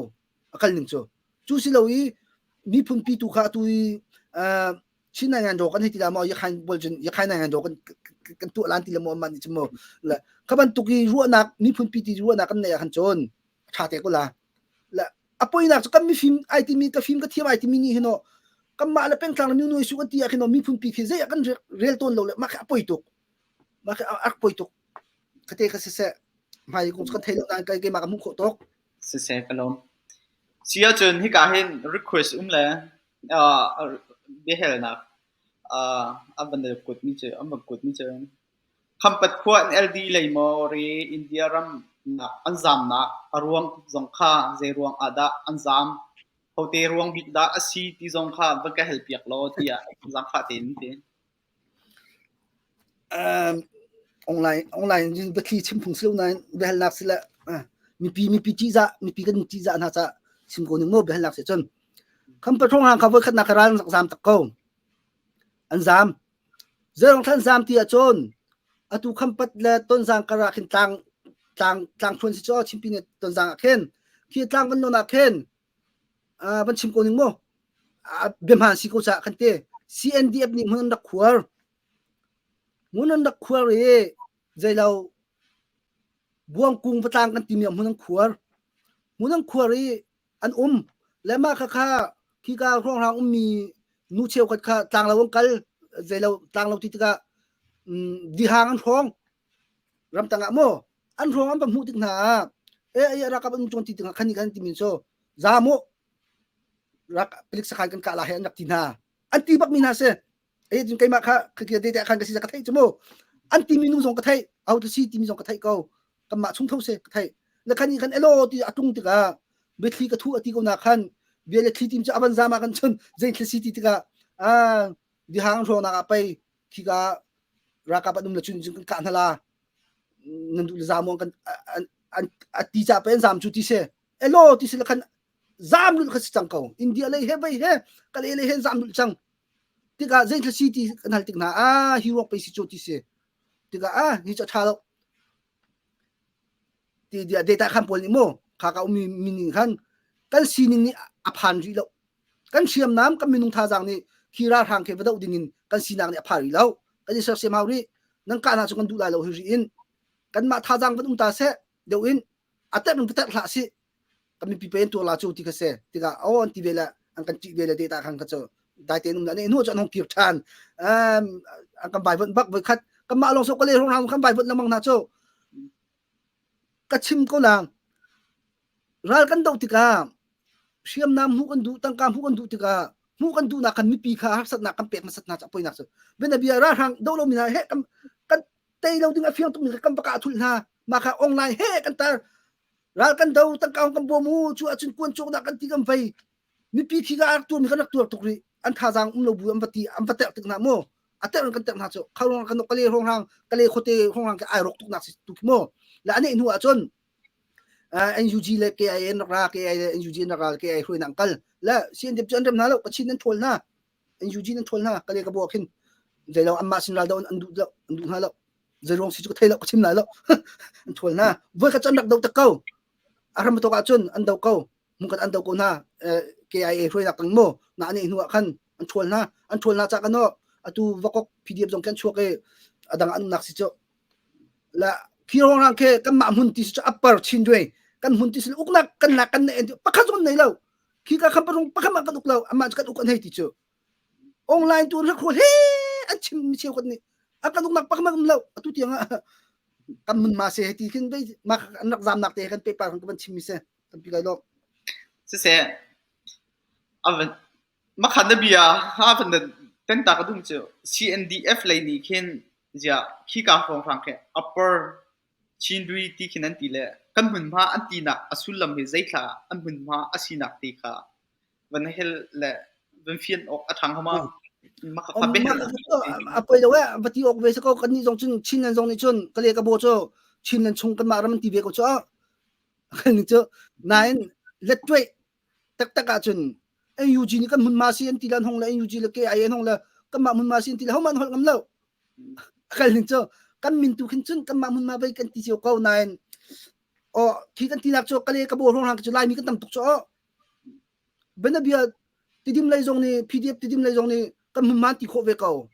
A: a kal ning cu cu si lo i miphun pi tu kha atu i Chin nai ngan ro kan hei ti la maw yakhain bol cun yakhain nai ngan ro kan kan tuah lan ti la maw man ni chu maw le kha bantuk i ruahnak miphun pi ti ruahnak kan nei ah khan cun ṭha te ko la le a poinak cu kan mifim ai timi ka fim ka thiam ai timi nih hin kanmah le pengtlang le nu su kan ti ah khin miphun pi khi zei ah kan rel tawn lo le mah khi a poi tuk mah khi a poi tuk khate kha siseh hmai kong kan thei lo nain kai keimah ka hmuh khawh tuk
B: Siseh ka lawm. Si ahcun hika hin request um le biahalnak an van kut mi cu an van kut mi cu Khampat khua NLD lei maw ri India ram an zaamnak a ruang zong kha zei ruang ah dah an zaam? Hote ruang bik dah a si ti zong kha va ka hal piak law tiah zaangfah tein an ti.
A: Online online in biathli chim phung si lo nain biahalnak si le mipi mipi ṭihzah mipi kan ṭihzah hna caah chim ko ning maw biahalnak si cun Khampat hrawng kha voikhatnak ral an rak zaam tak ko. An zaam. Zeirong thlan zaam ti ahcun atu Khampat le Tonzang kar ah khin tlang tlang tlang thluan si cu Chinpi nih Tonzang ah khin khi tlang van nawn ah khin van chim ko ning mu biahmaan si ko caah kan ti CNDF nih hmun an rak khuar hmun an rak khuar i zeilo buangkung vatlang kan timi hmun an khuar hmun an khuar i an um le mah kha kha khika hrawnghrang ummi nu cheukhat kha tlanglo an kal zeilo tlanglo ti tikah dihang an hrawng ramtang ah maw an hrawng an va hmuh tik hna ah e ai rakap an chuan ti tikah khan kan ti min so za mu rak palik sakhan kan kah la he an rak ti hna an ti bak mi hna si e cun keimah kha khia te te khan ka si ka theih chu mu an ti mi nu zong ka theih au tu si ti mi zong ka theih ko kanmah chung tho se ka theih le khan i khan elo ti a tung tikah biathli ka thu ati ko na khan bia le thli tim cu avan zama kan chun zei thli si ti tikah a dihang hrawnak ah pei khika rakap an um le chun kan kah hna la nan duh le zam kan an ati cha pe an zam chu ti se elo ti se le khan zam lul kha si cang ko India lei he vei he kale lei he zam lul cang tikah zei thla si ti kan hal tik hna a hi ruak pe si chu ti se tikah a hi cha tha lo ti dia data khan pawl nih mu kha ka ummi mining khan kan sining nih a phan rih lo kan hriamnam kan minung thazaang nih khi ralhrang khi va doh ding in kan sinak nih a phan rih lo kan i sersiam hau rih nan kah hna cu kan duh lai lo hi rih in kanmah thazaang van um ta seh deuh in a terh in va terh hlah sih kan mipi pe in tuar la cu ti kha se tikah aw an ti ve le an kan ṭih ve le data khan kha cu dai tein um la ne hnu cu an hong kir ṭhan an kan vai bak voi khat kanmah lawng so ka le hrawng kan vai lengmang hna cu ka chim ko lang ral kan doh tikah hriamnam hmuh kan duh tangka hmuh kan duh tikah hmuh kan duhnak kan mipi kha harsatnak kan pek hmasat hna cu poinak cu bianabia ralhrang doh lo mi hna he kan kan tei lo ding a fiang tuk mi kan baka thul hna mah kha online he kan tar ral kan do tangka kan bawm u cu ahcun kuan cawknak kan ti kan vei mipi khi ka rak tuar mi kan rak tuar tuk rih an thazaang um lo bu an va ti an va terh tik hna mu a terh kan terh hna cu kharong kan kale hrongrang kale khote hrongrang ke ai rok tuk nak si tu khi mu la ane hnu ahcun NUG le KIN rak ra KI le NUG rak ra KI hruai nang kal le CNDF cu an rem hna lo Kachin an ṭhawl hna NUG nan ṭhawl hna kale ka bua khin zeilo anmah sin ral do an duh lo an duh hna lo zeiruang si cu ka thei lo ka chim lai lo an ṭhawl hna voi khat cu an rak do tak ko a ram tok ahcun an do ko mungkat an do ko hna KIA hruainak tang mu na ane hnu ah khan an ṭhawl hna an ṭhawl hna ca kan atu vakok PDF zong kan chuak i adang an nak si cu. La khi rong rang ke kan mah hmun ti cu upper chin due kan hmun ti uknak kan lak kan nei pakhat zong nei lo khi ka kham parung pakhat ma kan uk lo amma kan uk an hei ti cu online tu rak he an chim mi cheu kan ni a kan uknak pakhat ma um lo atu tiang ah kan mun ma se ti khin dei ma an rak zam nak te kan paper kan kan chim mi se tampi lai lo
B: Siseh avan makhan na bia ha van ten ta ka dum cu CNDF lei nih khin ziah khika hrawnghrang khi upper Chindui ti khin an ti le kan hmunhma an tinak a sullam hi zeithla an hmunhma a sinak ti kha van hel le van fian awk a ṭhang hama makha behel
A: a poi lo eh va ti awk ve se ko kan nih zong cun Chinland zong nih cun ka le ka bo cu Chinland chung kan mah ram an ti ve ko cu kan cu nain lettuai taktak ahcun NUG nih kan hmunhma si an ti le an hong le NUG le KIA an hong le kanmah hmunhma si an ti le hohmanh holh ngam lo. Kal ning cu kan min tu khin cun kanmah hmunhma vei kan ti cio ko nain oh khi kan tinak cu kale ka bo hrawng hang cu Laimi kan tam tuk cu oh Benabia tidim lei zong nih PDF tidim lei zong nih kan hmunhma ti khawh ve ko.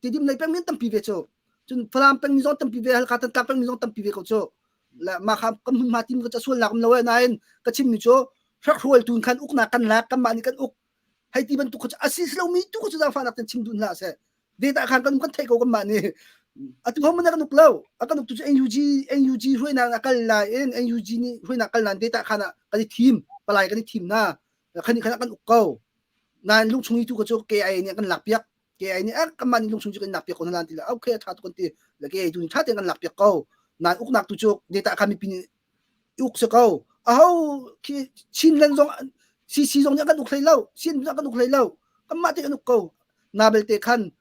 A: Tidim lei peng min tampi ve cu. Cun Falam peng mi zong tampi ve Halkha Thantlang peng mi zong tampi ve ko cu. Le mah kha kan hmunhma tim ka sual nak um lo e nain ka chim mi cu hrakhrual tun khan uknak kan lak kanmah nih kan uk hei ti bantuk kha a si lomi tu kha cu zaangfahnak ten chim duh hlah seh data khan kan kan theih ko kanmah nih atu ho man kan uk lo a kan uk tu cu NUG NUG hruainak a kal lai in NUG nih hruainak kal nan data khan ah kan i thim palai kan i thim na khan khan kan uk ko nain lungchung i tu ka cu KIA nih kan lak piak KIA nih a kanmah nih lungchung cu kan lak piak ko na lan ti la okay tha tu kan ti le KIA tu nih tha tein kan lak piak ko nain uknak tu cu data khan mipi nih uk si ko aho khi Chinland zong CC zong nih kan uk hlei lo Chin zong kan uk hlei lo kanmah te kan uk ko na belte khan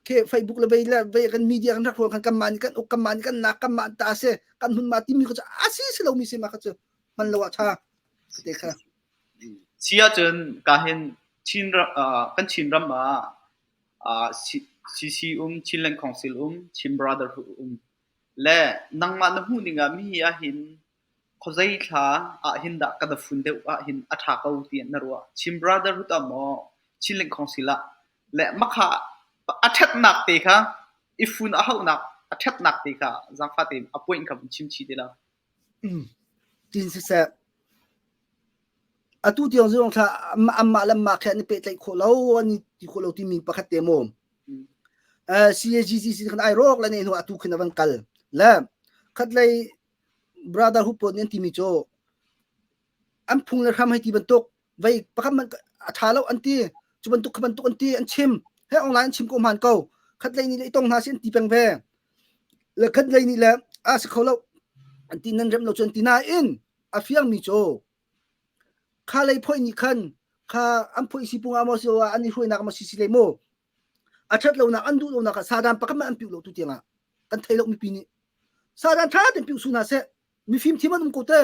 A: ke Facebook le vei le vei kan media kan rak ruang khan kanmah nih kan uk kanmah nih kan nak kanmah ta se kan hun ma timi kha cu a si si lo mi si ma kha cu hman lo ah tha te kha
B: Si ahcun ka hin Chin kan Chin ram ah CC um Chinland Council um Chin Brotherhood um Le nangmah na hmuh ning ah mihi ahhin khuazei thla ahhin dah ka na fun deuh ahhin a ṭha ko tiah na ruah? Chin Brotherhood ah maw Chinland Council ah? Le makha a ṭhatnak te kha i fun a hauhnak a ṭhatnak te kha zaangfah tein a point kha vun chim chih te la.
A: Tin siseh atu tiang zong thla anmah le anmah khi an i pehtlaih khawh lo an i ti khawh lo timi pakhat te maw CAGCC khan ai rawk le ne hnu atu khin a van kal le khatlei brotherhood pawl nih an timi cu an phung le hram hei ti bantuk vei pakhat man a tha lo an ti cu bantuk kha bantuk an ti an chim he online an chim ko hman ko khatlei nih le i tong hna si an ti peng ve le khatlei nih le a si kho lo an ti nan rem lo cu an ti nain a fiang mi cu Kha lei phoih nih khan kha an phoih si pung ah maw si an i hruainak maw si si le maw a ṭhat lonak an duh lonak ah sadan pakhat hmanh an piuh lo tu tiangah kan thei lo mipi nih sadan ṭha tein piuh su hna seh mifim thiam an um ko te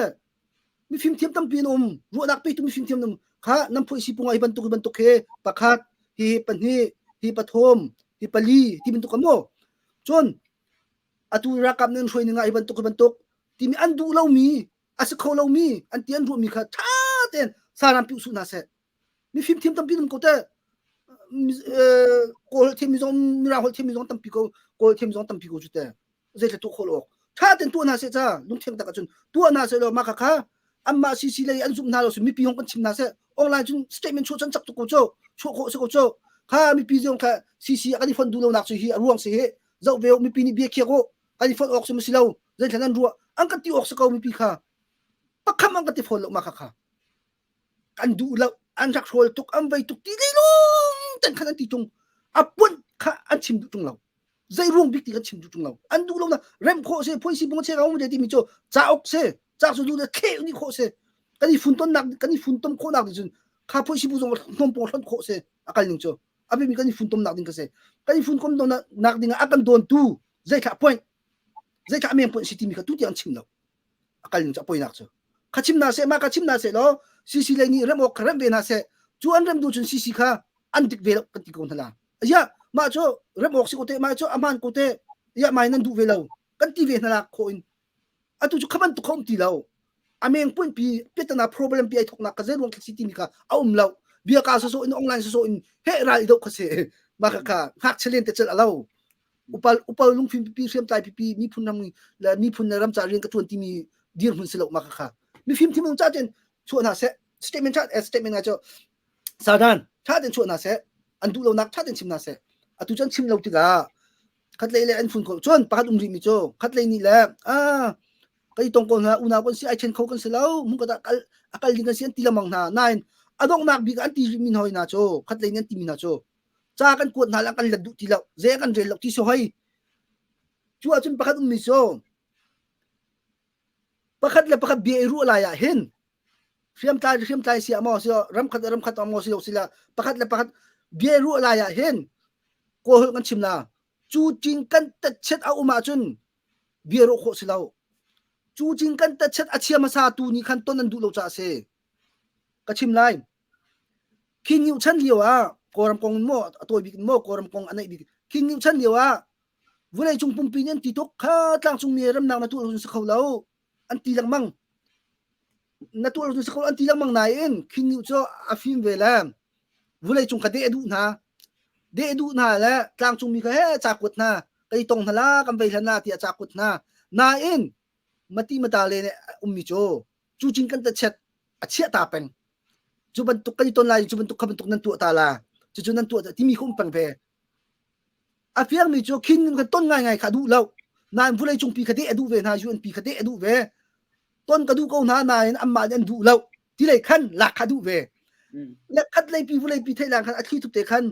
A: mifim thiam tampi an um ruahnak petu mifim thiam an um kha nan phoih si pung ah hi bantuk hi bantuk he pakhat hi pahnih hi pathum hi pali ti bantuk maw cun atu ralkap nan hruai ning ah hi bantuk hi bantuk timi an duh lomi a si kho lomi an ti an ruahmi kha ṭha tein saram piuh suh hna seh mifim thiam tampi um ko te kawl thiam mi zong mirang holh thiam mi zong tampi ko kawl thiam zong tampi ko cu te zeithla tuah khawh lo awk ṭha tein tuah hna seh ca lungthiang tak ahcun tuah hna seh law mah kha kha anmah CC lei an zumh hna lo mipi hong kan chim hna seh online cun statement chuah chan cak tuk ko cu chuah khawh si ko cu kha mipi zong kha CC kan i fonh duh lonak cu hi a ruang si hi zoh ve mipi nih bia khiak u kan i fonh awk si si lo zeithlan an ruah an kan ti awk si ko mipi kha pakham an kan ti fawn lo ma kha kha kan duh lo an rak hrawl tuk an vei tuk ti lung ten khan an ti tung a puan kha an chim duh tung lo zei ruang bik ti kan chim duh tung lo an duh lo na rem khawh se phoi si bung che ka um de ti mi chu cauk se cak su du de khe ni khawh se kan i funton nak kan i funtom khawh nak cun kha phoi si bu zong hnom pong hlon khawh se akal ning chu abi mi kan i funtom nak ding ka se kan i funkom nak ding a kan don tu zeithlah point zeithlah men point si timi kha tu tiang chim lo a kal ning cu a poinak cu kha chim na seh ma ka chim na seh law CC lei nih rem awk kha rem ve hna seh cu an rem duh cun CC kha an dik ve lo kan ti ko hna la ya mah cu rem awk si ko te mah cu aman ko te ya mai nan duh ve lo kan ti ve hna la kho in atu cu khaban tu kha um ti lo a meng pun pi petana problem pi ai thoknak ka zei ruang si timi kha a um lo bia ka so so in online so so in he ral i do kha se ma kha kha ngakchia len te chel alo. Upal upal lungfim pipi hriamtlai pipi miphun ram le miphun le ram ca rian ka tuan timi dirhmun si lo ma kha mifim thim ca ten chuah hna seh statement tha statement nga cho sadan tha ten chuah hna seh an duh lo nak tha ten chim hna seh atu cun chim lo tikah khatlei le an fun ko cun pakhat um rih mi cu khatlei nih le a kai tong ko hna unau kan si ai then kho kan si lo mun ka kal akal ding kan si an ti lamang hna nain adongnak bik an ti rih mi hoi na cu khatlei nih an ti mi hna cu ca kan kuat hna la kan let duh ti lo ze kan rel lo ti so hoi cu ahcun pakhat um mi cu pakhat le pakhat bia i ruah lai ah hin hriamtlai hriamtlai si ah maw si ramkhat ramkhat maw si lo sila pakhat le pakhat bia ruah lai ah hin kawl holh kan chim la cu cing kan tatchet a um ahcun bia ruah khawh si lo cu cing kan tatchet a chia hmasa tu nih khan ton an duh lo caah si ka chim lai King Ngiu chan lio ah Kawlram kong in maw a tawi bik in maw Kawlram kong a naih bik King Ngiu chan lio ah vawlei cung pumpi nih an ti tuk kha tlangcung mi remnak na tuah si kho lo an ti lengmang na tuah si kho an ti lengmang nain King Ngiu cu a fim ve le vawlei cung kha deh a duh hna deh a duh hna le tlangcung mi kha he ca kuat hna kai tong hna la kan vei hlan la tiah ca kuat hna nain mati mata le ummi cu cu cing kan ta chet a chiah ta peng cu bantuk kan i ton lai cu bantuk kha bantuk nan tuah ta la cucu nan tuah timi kha um peng ve a fiangmi cu khin kan ton ngai ngai kha duh lo nain vulei cungpi kha deh a duh ve hna UNP kha deh a duh ve ton ka duh ko hna nain anmah nih an duh lo ti lei khan lak kha duh ve le khat lei pi vulei pi theih lang khan a thli thup te khan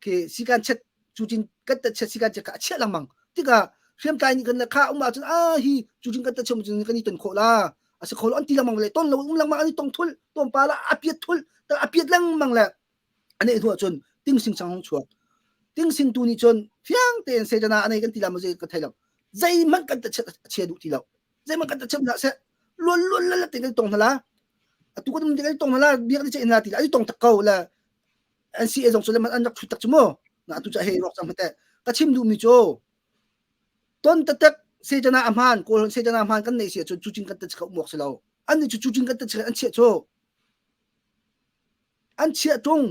A: khi sikan chet cucin kan ta chet sikan chet kha a chiah lengmang tikah hriamtlai nih kan le kha um ahcun a hi cucin kan ta chom cun kan i ton khawh la a si kho lo an ti lengmang le ton lo um lengmang an i tong thul tom pa la a piat thul ta a piat lengmang le ane hnu ahcun ting sing chang hong chuak ting sing tu nih cun fiang tein sejana anei kan ti la mo zei ka thei lo zeihmanh kan ta chet a chia duh ti lo zeihmanh kan ta chem hlah seh luan luan la te kan tong hna la atu kan um te kan tong hna la biak ni che hna ti la ai tong tak ko la NCA zong cu le an rak thut tak cu mu na atu ca hei rawk cang hmete ka chim duhmi cu ton tatak sejana a hmaan kawl sejana hmaan kan nei si ahcun cucin kan ta umok si lo an nih cu cucin kan ta an chiah cu an chiah tung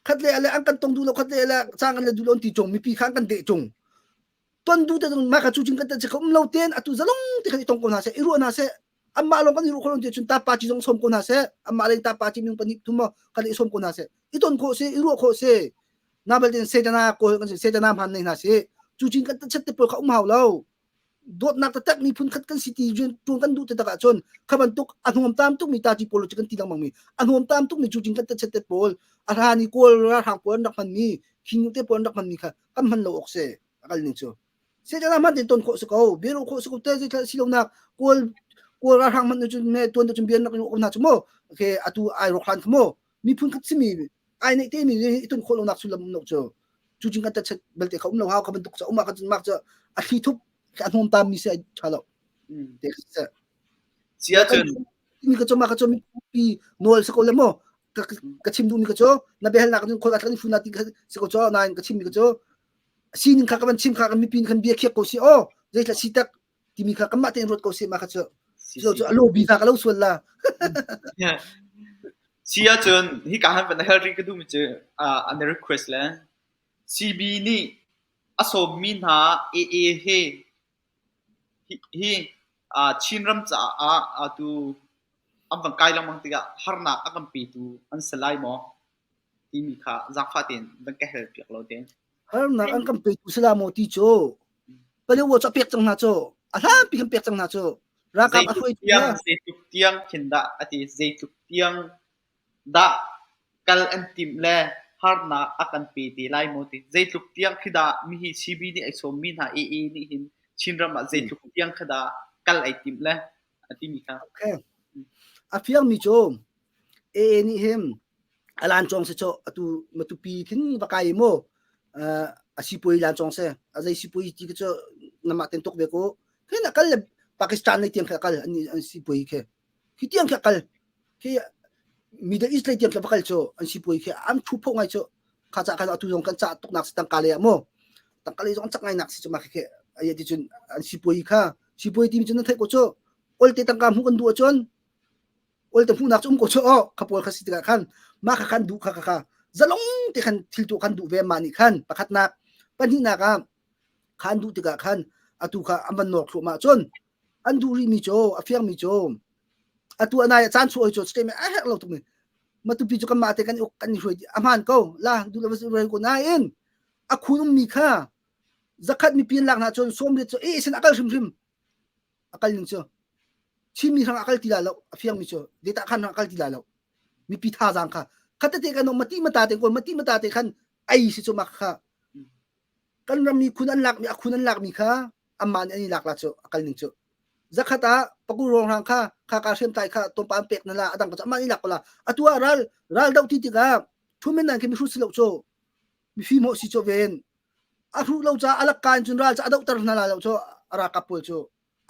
A: khat le ale an kan tong duh lo khat le ale chang an le duh lo an ti chung mipi kha an kan deh chung ton du te ma kha cucin kan ta ka um lo ten atu zalong te khan i tong ko hna seh i ruah hna seh anmah lawng kan i ruah kho lo ti cun ta pa ci zong sawm ko hna seh anmah le ta pa ci minung pahnih thum kan i sawm ko hna seh i ton khawh si i ruah khawh si na bal tin setana kawl kan si setana hman nei hna si cu cin kan chet te pawl kha um hau lo dawtnak taktak miphun khat kan si ti rian tuan kan duh te tak ahcun kha bantuk a hnuam tam tuk mi ta ti pawl cu kan ti lengmang mi a hnuam tam tuk mi cu cin kan chet te pawl a hra ni kawl ralhrang pawl an rak hman mi khing te pawl an rak hman mi kha kan hman lo awk si a kal ning cu Satan hman tin ton khawh si ko biaruah khawh si ko te zei si lonak kawl kawl ralhrang hmanh cun me tuan cun bian nak um na chu mo okay atu ai rok hlan mo miphun khat simi ai nei te mi i ton khawh lonak sullam um lo chu chu jing kan ta chet belte kha um lo hau kha bantuk cha uma ka mak cha a thli thup a hnom tam mi se tha lo te se
B: sia cun
A: mi ka choma ka chomi pi nawl se ko le mo ka chim du mi ka cho na behel nak cun khol atlan fu na ti se ko cho nain ka chim mi ka cho sining kha ka van chim kha kan mipi kan bia khiak ko si aw zeithla si tak timi kha kanmah tein ruat ko si ma kha cu so cu a lobby hna ka lo sual la
B: si ahcun hi ka han van hal ri ka duh mi cu an request le CB nih a sawmmi hna AA he hi Chinram caah atu an van kai lengmang tikah harnak a kan petu an si lai maw timi kha zaangfah tein van ka hal piak lo te.
A: Harnak an kan petu si la maw ti cu Palewo cu a pek cang hna cu a hlanpi kan pek cang hna cu ralkap a hruaitu
B: tiang zeitluk tiang khin dah a ti zeitluk tiang dah kal an timh le harnak a kan pe te lai maw ti zeitluk tiang khi dah mihi CB nih ai sawmmi hna AA nih hin Chinram ah zeitluk tiang kha dah kal ai timh le a timi kha.
A: Okay. A fiangmi cu AA nih hin a lan cawng si cho atu matupi khin va kai mu a sipui lan cawng se a zei sipui ti cu namah ten tuk ve ko khin a kal le Pakistan lei tiang kha kal an an sipui khe khi tiang kha kal khi Middle East lei tiang kha va kal cu an sipui khi an thu pho ngai cu kha ca khan atu zong kan ca tuk nak si tangka le mu tangka le zong an cak ngai nak si cu ma khi ai ti cun an sipui kha sipui ti cun na theih ko cu olte tangka hmu kan duh ahcun olte hmuhnak cu um ko cu aw kha pawl kha si tikah khan mah kha khan duh kha kha kha zalong te khan thil tu khan duh ve mah nih khan pakhatnak pahnihnak ah. Kha an duh tikah khan atu kha an van nawr thluahmah cun an duh rihmi cu a fiangmi cu atu anai caan chuah cu statement a herh lo tukmi Matupi cu kanmah te kan uk kan i hruai a hmaan ko la duh lo va ko nain a khun ummi kha zakhat mipi an lak hna cun sawmriat cu e sin a kal hrimhrim a kal ning cu Chinmi hrang a kal ti lai lo a fiangmi cu data khan hrang a kal ti lai lo mipi thazaang kha khatate kan mati mata te ko mati mata te khan ei si cu mak kha kan ram mi khun an lak mi a khun an lak mi kha amah nih an i lak la cu a kal ning cu zakhat ah paku rong hrang kha kha ka hriam tlai kha tompa an pek na la adang ka amah nih lak ko la atu ah ral ral do ti tikah thumin nan khi mi hru si lo cu mifim ho si cho ven a hruh lo ca a lak kan cun ral ca a dohter hna la lo cu a ralkap pawl cu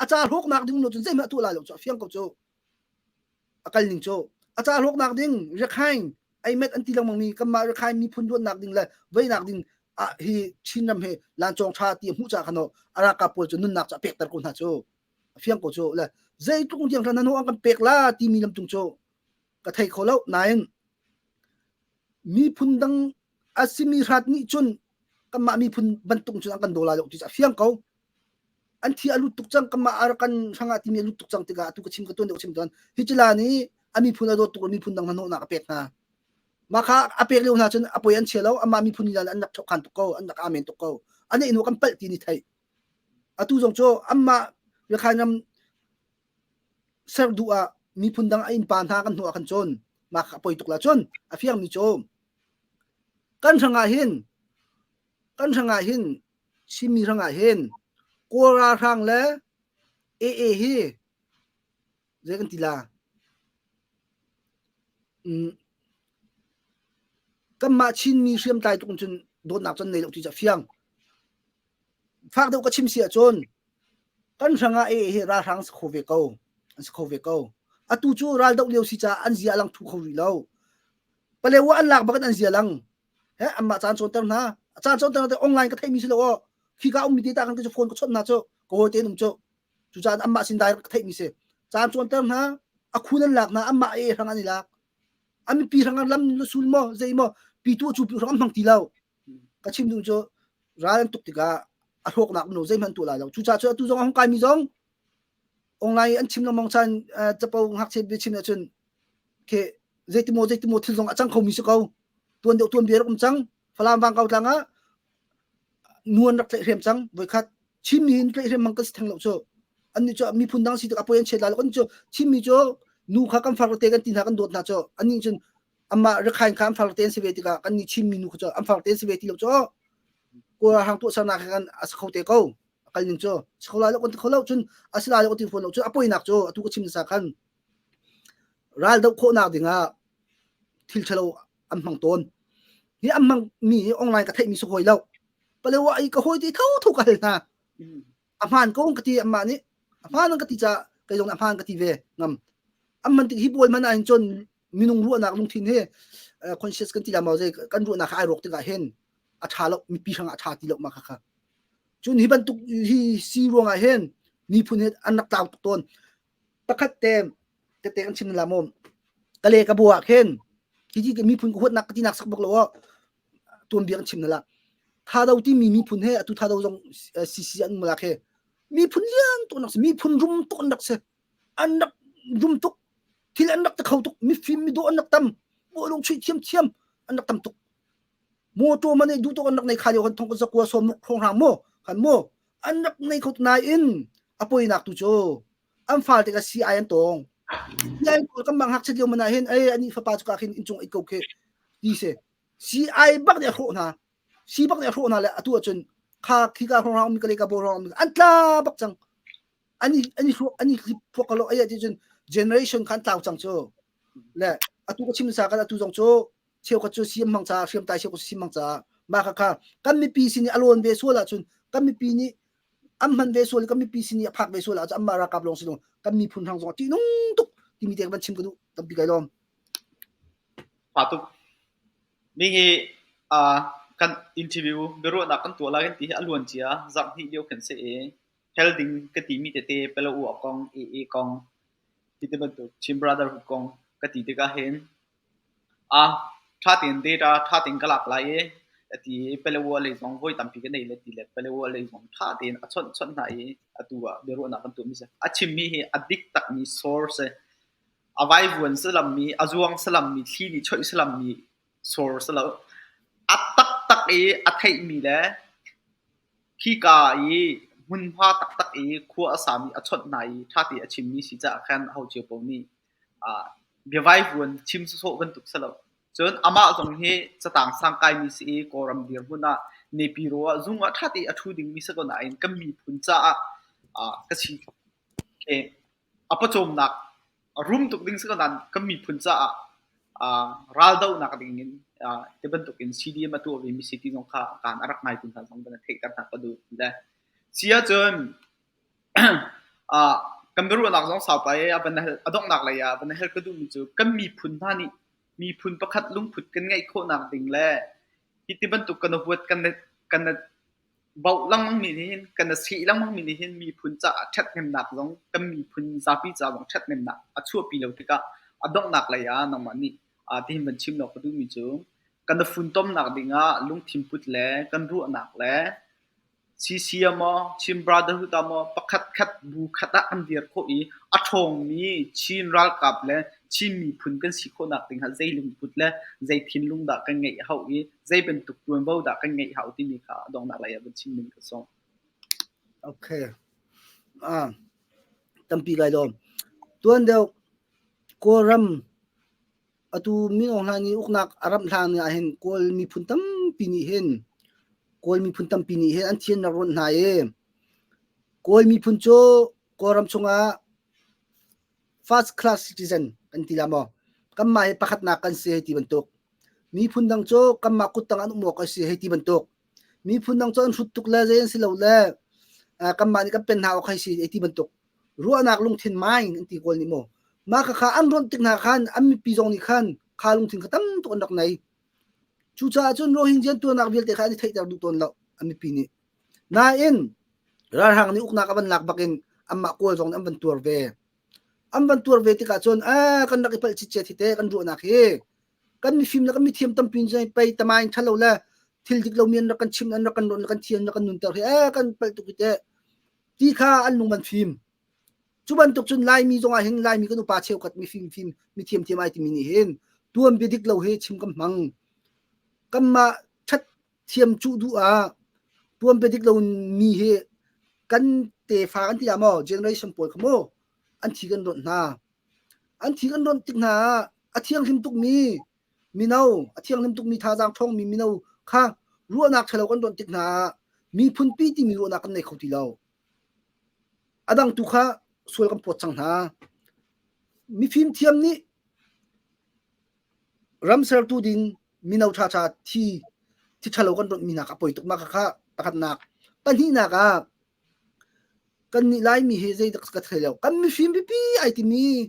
A: a ca hlawknak ding lo cun zeihmanh a tuah lai lo cu a fiang ko cu a kal ning cu a ca hlawknak ding Rakhine aimet an ti lengmang mi kanmah Rakhine miphun luatnak ding le veinak ding ah hi Chin ram hi lancawng tha ti hmuh ca khan a ralkap pawl cu nunnak cu a pekter ko hna cu a fiang ko cu le zeitluk tiang hna an kan pek la timi lam tung cu ka thei kho lo nain miphun dang a simi hrat nih cun kanmah miphun bantuk cun an kan daw lai lo ti cu a fiang ko an thi a lut tuk cang kanmah Arakan hrangah timi a lut tuk cang tikah atu ka chim ka tuan deuh chim tuan hi cila nih a miphun a dawt tuk miphun dang hnahnawhnak a pek hna mah kha a pek lio hna cun a poi an chia lo amah miphun lila an rak thokhan tuk ko an rak amen tuk ko ane hnu kan palh ti ni theih atu zong cu amah Rakhine ram ser duh ah miphun dang a innpa hna kan hnu ah kan cawn mah kha a poi tuk la cun a fiang mi cu kan hrang ah hin kan hrang ah hin Chinmi hrang ah hin Kawl ralhrang le AA hi zei kan ti la mm, kanmah Chinmi hriamtlai tuk cun dawtnak cun nei lo ti cu a fiang fak deuh ka chim si ahcun kan hrangah AA hi ralhrang si kho ve ko an si kho ve ko atu cu ral doh lio si caah an zia lang thu kho rih lo Palewa an lak bak in an zia lang he anmah caan cawnter hna caan cawnter hna online ka theihmi si lo aw khika ummi data kan cu phone ka chawnh hna cu ka hawi te um cu cucaah anmah sin direct ka theihmi si caan cawnter hna a khun an lak hna anmah e hrang an i lak an mipi hrang an lam sul maw zei maw pitu cu pi hrang an hmang ti lo ka chim duh cu ral an tuk tikah a hlawknak um lo zeihmanh tuah lai lo cucaah cu atu zong a hung kaimi zong online an chim lengmang chan capo ngakchia biachim ahcun khi zeitimaw zeitimaw thil zong a cang khomi si ko tuan deuh tuan bia rak um cang Falam Vangkau tlang ah nu an rak tlaihhrem cang voikhat Chinmi in tlaihhrem mang kan si theng lo cu annih cu miphun dang si tik apoi an chiat lai lo kan cu Chinmi cu nu kha kan far te kan ti hna kan dawt hna cu annih cun amah Rakhine kha an far te an si ve tikah kan nih Chinmi nu kha cu an far te an si ve ti lo cu Kawl hang tuah sernak khan a si kho te ko a kal ning cu si kho lai lo kan ti kho lo cun a si lai lo ti fawn lo cun a poinak cu atu ka chim sa khan ral doh khawhnak dingah thil ṭhalo an hmang tawn. Hi an hmang mi hi online ka theihmi si hawi lo. Palewa i ka hawi ti tho tho ka hal hna. A hmaan ko ka ti amah nih. A hmaan ka ti caah kei zong a hmaan ka ti ve ngam. An man tik hi bawi man ah hin cun minung ruahnak lungthin hi conscious kan ti la maw zei kan ruahnak kha ai rawk tikah hin a ṭha lo mipi hrangah a ṭha ti lo ma kha kha. Cun hi bantuk hi si ruangah hin miphun hi an rak tlau tuk tawn. Pakhat te tete kan chim la maw ka le ka bu ah khin hi ti miphun ka huatnak ka tinak sak bak lo aw tuanbia kan chim na la thado ti mi miphun he atu thado zong CC an mula khe miphun lian tuk an rak si miphun rum tuk an rak si an rak rum tuk thil an rak ta kho tuk mifim mi dawh an rak tam bawlung chuih thiam thiam an rak tam tuk motor man duh tuk an rak nei kha lio kan thong ka zakua som ruk khong rang mu kan mu an rak nei kho nain a poinak tu cu an fal tikah CI an tawng CI kan mang ngakchiat lio man ah hin ei ani fapa cu ka khin inchung it ko khi ti si CI bak nih a hrawh hna si bak nih a hrawh hna le atu ahcun kha khi ka hrawng mi ka le ka bo hrawng an tla bak cang ani ani hrawh ani phuak lo ai ti cun generation khan tlau cang cu le atu ka chim sa kan atu zong cu cheukhat cu siam hmang ca hriamtlai cheukhat cu sim hmang ca mah kha kha kan mipi sin i a lawn ve sual ahcun kan mipi nih an hman ve sual kan mipi sin i a phak ve sual ahcun anmah ralkap lawng si lo kan miphun hrang zong a ṭihnung tuk timi te kan van chim ka duh tampi kai lawm.
B: Tha tuk. Mi hi kan interview biaruahnak kan tuah lai kan ti hi a luan cia zarh hnih lio khan si i hel ding ka timi tete pelo u kong AA kong ti te bantuk Chin Brotherhood kong ka ti tikah hin Ṭha tein data ṭha tein ka lak lai i. A ti i Palawa lei zong voi tampi kan ei le ti le Palawa lei zong ṭha tein a chawnh chawnh hna i atu ah biaruahnak kan tuahmi si. A chimmi hi a dik takmi source si. A vaivuan salammi, a zuang salammi, thli nih choih salammi source si lo. A taktak i a theihmi le khika i hmunhma taktak i khua a sami a chawnh hna i ṭha tein a chimmi si caah khan aho cio paoh nih biavaivuan chim sawsawh bantuk si lo. Cun amah zong hi catang sang kaimi si i Kawlram dirhmun ah Nepiro ah zung ah ṭha tein a ṭhu dingmi si ko nain kan miphun caah ka si a pawcawmnak a rum tuk ding si ko nain kan miphun caah raldohnak ding in ti bantuk in CDM a tuah vemi si ti zong kha kaan a rak ngaitu hna zong van theihter hna ka duh. Le si ahcun kan biaruahnak zong saupa i a van a donghnak lei ah van hal ka duhmi cu kan miphun hna nih miphun pakhat lungput kan ngeih khawhnak ding le hi ti bantuk kan huat kan kan bauh lengmangmi nih hin kan sih lengmangmi nih hin miphun caah ṭhathnemnak zong kan miphun zapi ca zong ṭhathnemnak a chuahpi lo tikah a donghnak lei ah nangmah nih tihin van chim law ka duhmi cu kan i funtomnak dingah lungthin put le kan ruahnak le CC ah maw, Chin Brotherhood ah maw pakhatkhat bu khat ah an dir khawh i a ṭhawngmi Chin ralkap le Chin miphun kan si khawhnak ding ah zei lungput le zei thinlung dah kan ngeih a hauh i zei bantuk ṭuanvo dah kan ngeih hau timi kha a donghnak lei ah van chim ding ka sawm.
A: Okay. Ah, tampi kai lawm. Tuan deuh Kawlram Atu Min Aung Hlaing nih uknak a ramh hlan ahhin Kawl miphun tampi nih hin Kawl miphun tampi nih hin an thian rak rawnh hna i Kawl miphun cu Kawlram chungah first class citizen kan ti la maw? Kanmah hi pakhatnak kan si hei ti bantuk. Miphun dang cu kanmah kuttang an um awk a si hei ti bantuk. Miphun dang cu an hrut tuk le zei an si lo le kanmah nih kan pen hna awk hei si hei ti bantuk. Ruahnak lungthin mind an ti kawl nih maw. Mah khakha an rawnh tik hna khan an mipi zong nih khan kha lungthin kha tam tuk an rak nei. Cucaah cun Rohingya tuarnak vialte kha an i theihter duh tawn lo an mipi nih. Nain ralhrang nih uknak a van lak bakin anmah kawl zong nih an van tuar ve. An van tuar ve tikah cun ah kan rak i palh citcet hi te kan ruahnak hi kan mifim le kan mithiam tampi in pei tamain ṭhalo le thil dik lomi an rak kan chim an rak kan rawnh kan thiam rak kan nunter hi eh kan palh tuk hi te ti kha an lung van fim. Cu bantuk cun Laimi zong ah hin Laimi kan upa cheukhat mifim fim mithiam thiam ai timi nih hin tuan bia dik lo hi chim kan hmang. Kanmah ṭhat thiam cuh duh ah tuan bia dik lo mi hi kan tefa kan ti ah maw generation pawl kha maw an thi kan rawnh hna. An thi kan rawnh tik hna ah a thianghlim tukmi mino a thianghlim tukmi thazaang ṭhawngmi mino kha ruahnak ṭhalo kan rawnh tik hna ah miphun pi timi ruahnak kan nei kho ti lo. A dang tu kha sual kan pawt cang hna. Mifim thiam nih ram sertu ding mino ṭhaṭha thi thi ṭhalo kan rawnh mi hna kha a poi tuk ma kha pakhatnak. Pahnihnak ah Kannih Laimi hi zeidah ka thei lo. Kan mifim pipi ai timi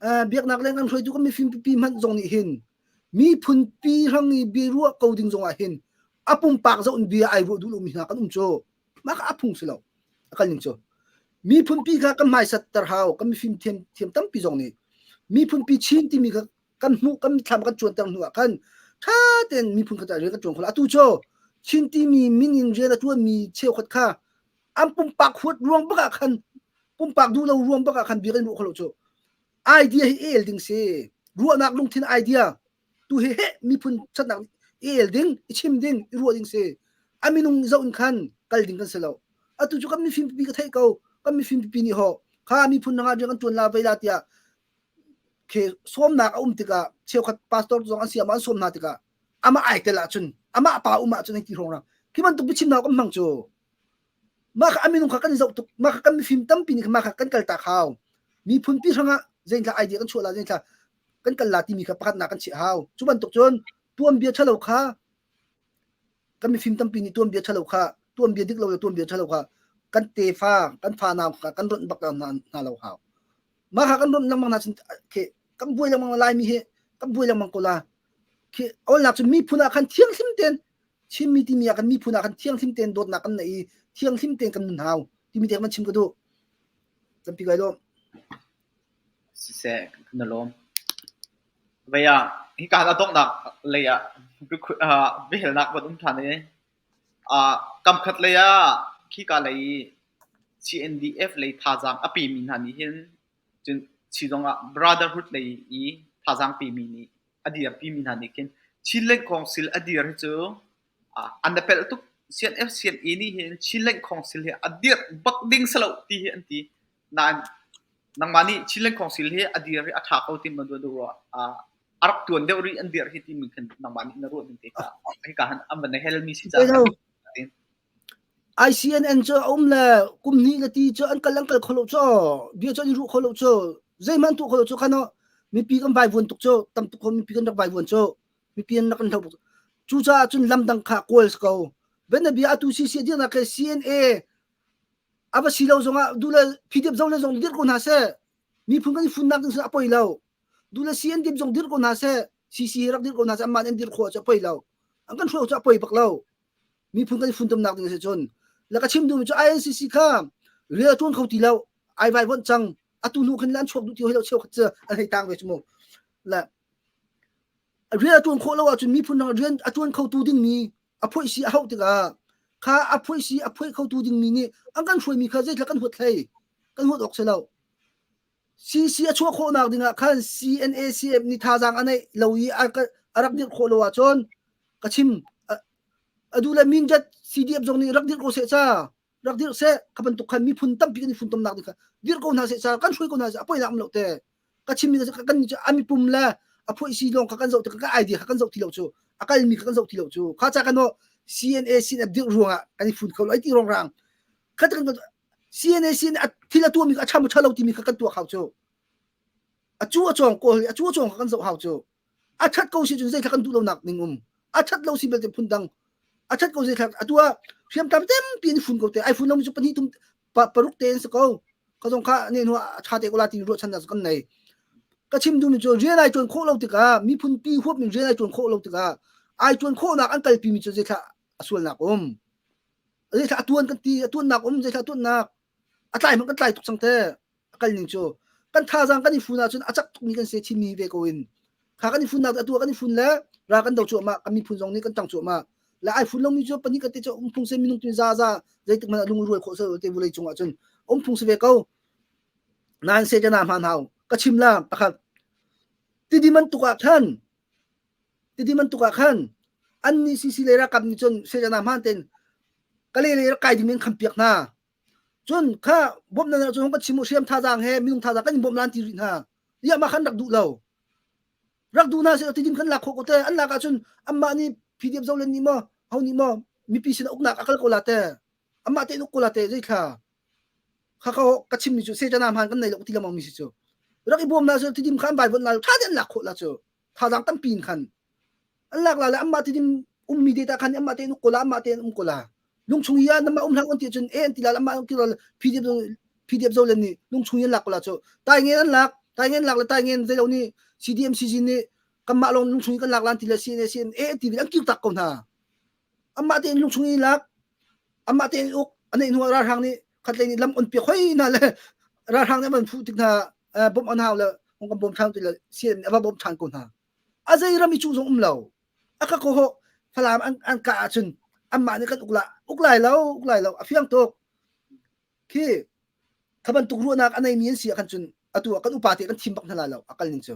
A: biaknak leng kan hruaitu kan mifim pipi hmanh zong nih hin miphun pi hrang i bia ruah ko ding zong ah hin a pumpak zoh in bia ai ruah duh lomi hna kan um cu. Mah kha a phung si lo. A kal ning cu. Miphun pi kha kan hmaisat ter hau. Kan mifim thiam thiam tampi zong nih miphun pi Chin timi kha kan hmuh kan mitthlam kan cuanter hnu ah khan ṭha tein miphun khat ah rian kan ṭuan kho atu cu Chin timi min in rian a ṭuanmi cheukhat kha an pumpak huat ruang bak ah khan pumpak duh lo ruang bak ah khan bia kan ruah kho lo cu idea hi el ding si ruahnak lungthin idea tu hi he miphun ṭhatnak i el ding i chim ding i ruah ding si a minung zoh in khan kal ding kan si lo atu cu kan mifim pipi ka theih ko kan mifim pipi nih ho kha miphun nanga rian kan ṭuan la vei la tiah Khi sawmnak a um tikah cheukhat pastor zong an si an sawm hna tikah amah ai tel ahcun amah pa um ahcun hei ti hrawng rang khi bantuk biachimnak kan hmang cu mah kha a minung kha kan zoh tuk mah kha kan mifim tampi nih mah kha kan kal tak hau miphun pi hrangah zeithla idea kan chuah la zeithla kan kal la timi kha pakhatnak kan chiah hau cu bantuk cun tuanbia ṭhalo kha kan mifim tampi nih tuanbia ṭhalo kha tuanbia dik lo le tuanbia ṭhalo kha kan tefa kan fanau kha kan ronh bak hna hna lo hau Mah kha kan rawnh lengmang hna cun khi kan buai lengmang Laimi hi kan buai lengmang ko la. Khi awlnak cu miphun ah khan thianghlim tein Chinmi timi ah kan miphun ah khan thianghlim tein dawtnak kan neih i thianghlim tein kan nun hau timi te kan chim ka duh. Tampi kai lawm.
B: Siseh, kan lawm. Vei ah. Hika a donghnak lei ah biahalnak van um ṭhan i kamkhat lei ah khika lei i CNDF lei thazaang a pemi hna nih hin cun si zongah Brotherhood lei i thazaang pemi nih a dirpimi hna nih khin Chinland Council a dir hi cu an i pelh tuk. CNF CNA nih hin Chinland Council hi a dirh bak ding si lo ti hi an ti. Nain nangmah nih Chinland Council hi a dir hi a ṭha ko ti ma duh rua a rak tuan deuh rih an dirh hi timi khin nangmah nih na ruah ning te kha hika han an van hel mi si caah
A: ICNN cu a um le kum hnih le ti cu an kal an kal kho lo cu bia cu an i ruh kho lo cu zeihmanh tuah kho lo cu khan mipi kan vaivuan tuk cu tam tuk mipi kan rak vaivuan cu mipi an rak kan hlo cucaah cun lam dang kha kawl si ko ben bia atu CC dirnak ke CNA a va si lo zongah du le PDF zo le zong dir ko hna seh miphun kan i funnak ding a poi lo du le CNDF zong dir ko hna seh CC rak dir ko hna seh amah an dir khawh cu a poi lo an kan hruai cu a poi bak lo miphun kan i funtomnak ding a si cun la ka chim duhmi cu INCC kha rian a ṭuan kho ti lo ai vai vonh cang atu hnu khin an chuak duh ti hoi lo cheukhat cu an hei tang ve cu mu la rian a ṭuan khawh lo ahcun miphun dang rian a ṭuan khotu dingmi a phoih si a hauh tikah kha a phoih si a phoih khotu dingmi nih an kan hruaimi kha zeitlak kan huat hlei kan huat awk si lo CC a chuah khawhnak dingah khan CNACF nih thazaang a neih lo i a rak dirh khawh lo ahcun ka chim a duh le Mindat CDF zong nih rak dirh ko seh ca rak dirh seh kha bantuk khan miphun tampi kan i funtomnak ding kha dirh ko hna seh ca kan hruai ko hna seh a poinak um lo te ka chimmi kan nih cu a mipum le a phuai si lawng kha kan zoh tik ka idea kha kan zoh ti lo cu a kalmi kha kan zoh ti lo cu kha ca kan CNA CNF dirh ruangah kan i fun kho lo ai ti rong rang kha kan CNA CNA thil a tuahmi a ṭha lo timi kha kan tuah hau cu a cu a cawng kawl a cu a cawng kha kan zoh hau cu a ṭhat ko si cun zeithla kan duh lonak ning um a ṭhat lo si belte phun dang a ṭhat ko zeithla atu ah hriamtlai tampi in fun ko te ai fun lomi cu pahnih thum paruk te in si ko ka zong kha ne hnu a ṭha te ko la ti ruahchannak cu kan nei ka chim duhmi cu rian ai ṭuan khawh lo tikah miphun pi huap min rian ai ṭuan khawh lo tikah ai ṭuan khawhnak an kalpi mi cu zeithla a sualnak um zeithla a tuan kan ti a tuannak um zeithla a tuannak a tlai hmanh kan tlai tuk cang te a kal ning cu kan thazaang kan i fun ahcun a cak tukmi kan si Chinmi ve ko in kha kan i funnak atu kan i fun le ra kan do cuahmah kan miphun zong nih kan tang cuahmah le ai fun lomi cu pahnih kan te cu um phung se minung tu za za zeitik hmanh lung rual khawh se te vulei cung ahcun um phung si ve ko nain se jana hman hau ka chim la pakhat tidi man tuk ah khan tidi man tuk ah khan an ni sisi le rakap nih cun se jana hman ten kale le kai ding in kham piak hna Cun kha bawmhnak cun hung kan chim u hriam thazaang he minung thazaang kan in bawmh lan ti rih hna. Iah mah khan rak duh lo. Rak duh hna seh tidim kan lak khawh ko te. An lak ahcun anmah nih PDF zolen nih maw ho nih maw mipi sin uknak a kal ko la te. Amah tein uk ko la te zeithla. Kha ka ka chimmi cu sejana hman kan nei lo ti lamang mi si cu. Rak i bawm na cu tidim kha an vai vonh la tha te an lak khawh la cu. Thazaang tampi in khan. An lak la le anmah tidim ummi data khan anmah tein uk ko la anmah tein um ko la. Lungchung i ah namah um hlah an ti cun e an ti la amah an ti la PDF PDF zo len nih lungchung in lak ko la cu tai ngen an lak tai ngen lak le tai ngen zeilo nih CDMCG nih kanmah lawng lungchung kan lak lan ti le CNA CNA an ti an kir tak ko hna amah tein lungchung in lak amah tein uk anei hnu ah ralhrang nih khatlei nih lam on piak hoi hna le ralhrang nih an fuh tik hna bom an hau le hong kan bom than ti le CNA ava bom than ko hna a zei ram i cu zong um lo a ka ko Falam an an kah ahcun anmah nih kan uk la uk lai lo uk lai lo a fiang tuk khi kha bantuk ruahnak a neimi an si ah khan cun atu ah kan upa te kan thim bak hna lai lo a kal ning cu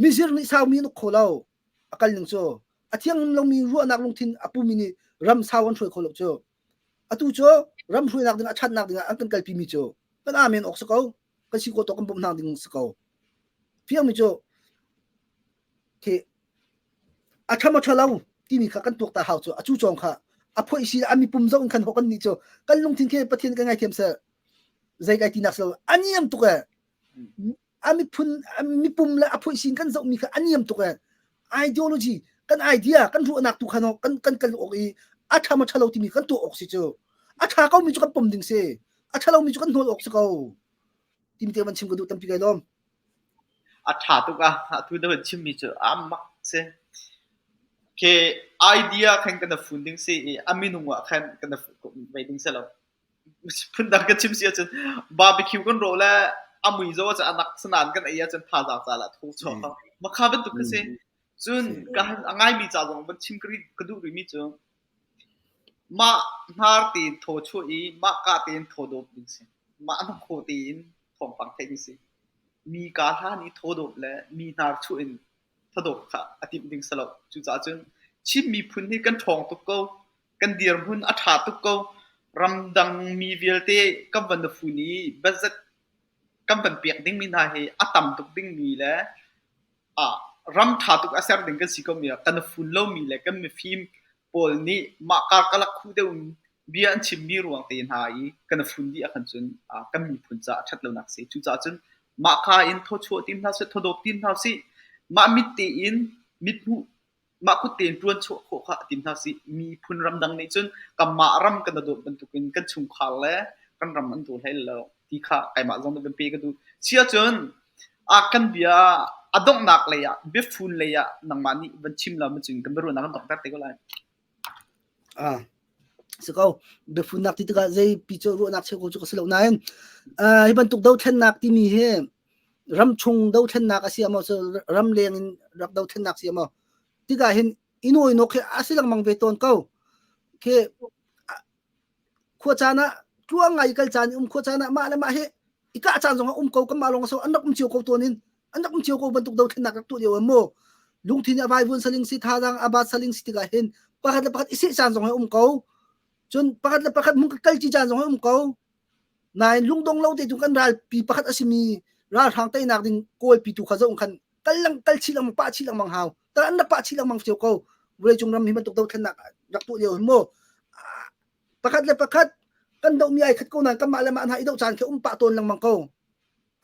A: mizir nih saumi an uk kho lo a kal ning cu a thiang lomi ruahnak lungthin a pumi nih ram sau an hruai kho lo cu atu cu ram hruainak ding a ṭhatnak ding ah an kan kalpi mi cu kan amen awk si ko kan si ko to kan bawmh hna ding si ko fiang mi cu khi a ṭha maw ṭha lo timi kha kan tuak ta hau cu a cu cawng kha a phoih si a mipum zoh in khan hawk kan nih cu kan lungthin khi Pathian kan ngaithiam seh zei kai tinak si lo a niam tuk e a miphun a mipum le a phoih sin kan zohmi kha a niam tuk e ideology kan idea kan ruahnak tu khan kan kan kal awk i a ṭha maw ṭha lo timi kan tuah awk si cu a ṭha ko mi cu kan pom ding si a ṭha lo mi cu kan hnawl awk si ko timi te van chim ka duh tampi kai lawm
B: A ṭha tuk ah atu na van chimmi cu a mak si. Khi idea khan kan fun ding si i a minung ah khan kan vei ding si lo. Phundang ka chim si ahcun barbecue kan rawh le a mui zaw ahcun a nak sanan kan ei ahcun thazaang ca lah tho chuak. Makha bantuk ka si. Cun ka han a ngaimi ca zong van chim ka duh rihmi cu mah hnar tein thaw chuah i mah ka tein thaw dawp ding si. Mah hnakhaw tein thawngpang theih ding si. Mi kaa hlan i thaw dawp le mi hnar chuah in thadawp kha a timh ding si lo. Cucaah cun Chin miphun hi kan ṭhawng tuk ko. Kan dirhmun a ṭha tuk ko. Ramdang mi vialte kan van i fun i budget kan van pek dingmi hna hi a tam tuk dingmi le ah ram ṭha tuk a ser ding kan si ko mi ah kan i fun lomi le kan mifim pawl nih mah karkalak khuh deuh in bia an chimmi ruang te hna i kan i fun dih ahkhan cun kan miphun caah a ṭhat lonak a si. Cucaah cun mah ka in thawchuah tim hna sih, thawdawt tim hna sih, mah mit tein mithmuh mah kut tein ṭuan chuah khawh kha tim hna sih. Miphun ramdang nih cun kanmah ram kan i dawt bantukin kan chungkhar le kan ram an daw hlei lo ti kha keimah zong nih van pe ka duh. Si ahcun ah kan bia a donghnak lei ah biafun lei ah nangmah nih van chim la cun kan biaruahnak kan donghter te ko lai.
A: Ah, si ko. Biafunnak ti tikah zei pi cu ruahnak cheu ko cu ka si lo nain hi bantuk dothlennak timi hi ramchung dothlennak a si maw ramleng in rak dothlennak si maw tikah hin inawihnawk hi a si lengmang ve tawn ko. Khi khua caan ah tluang ngai kal caan um khua caan ah mah le mah hi i kah caan zong ah um ko kanmah lawng so an rak um cio ko tawn in an rak um cio ko bantuk dothlennak rak tuah lio mu lungthin a vaivuan saling si thazaang a bat saling si tikah hin pakhat le pakhat i seh caan zong hi um ko cun pakhat le pakhat hmun kal ci caan zong hi um ko nain lungdong lo te tu kan ralpi pakhat a simi ralhrang teinak ding kawlpi tu kha zoh khan kal lang kal chih lengmang pah chih lengmang hau tar an rak pah chih lengmang cio ko vawleicung ram hi bantuk dothlennak rak tuah lio mu pakhat le pakhat kan dohmi ai khat ko nain kanmah le mah hna i doh caan khi um pah tawn lengmang ko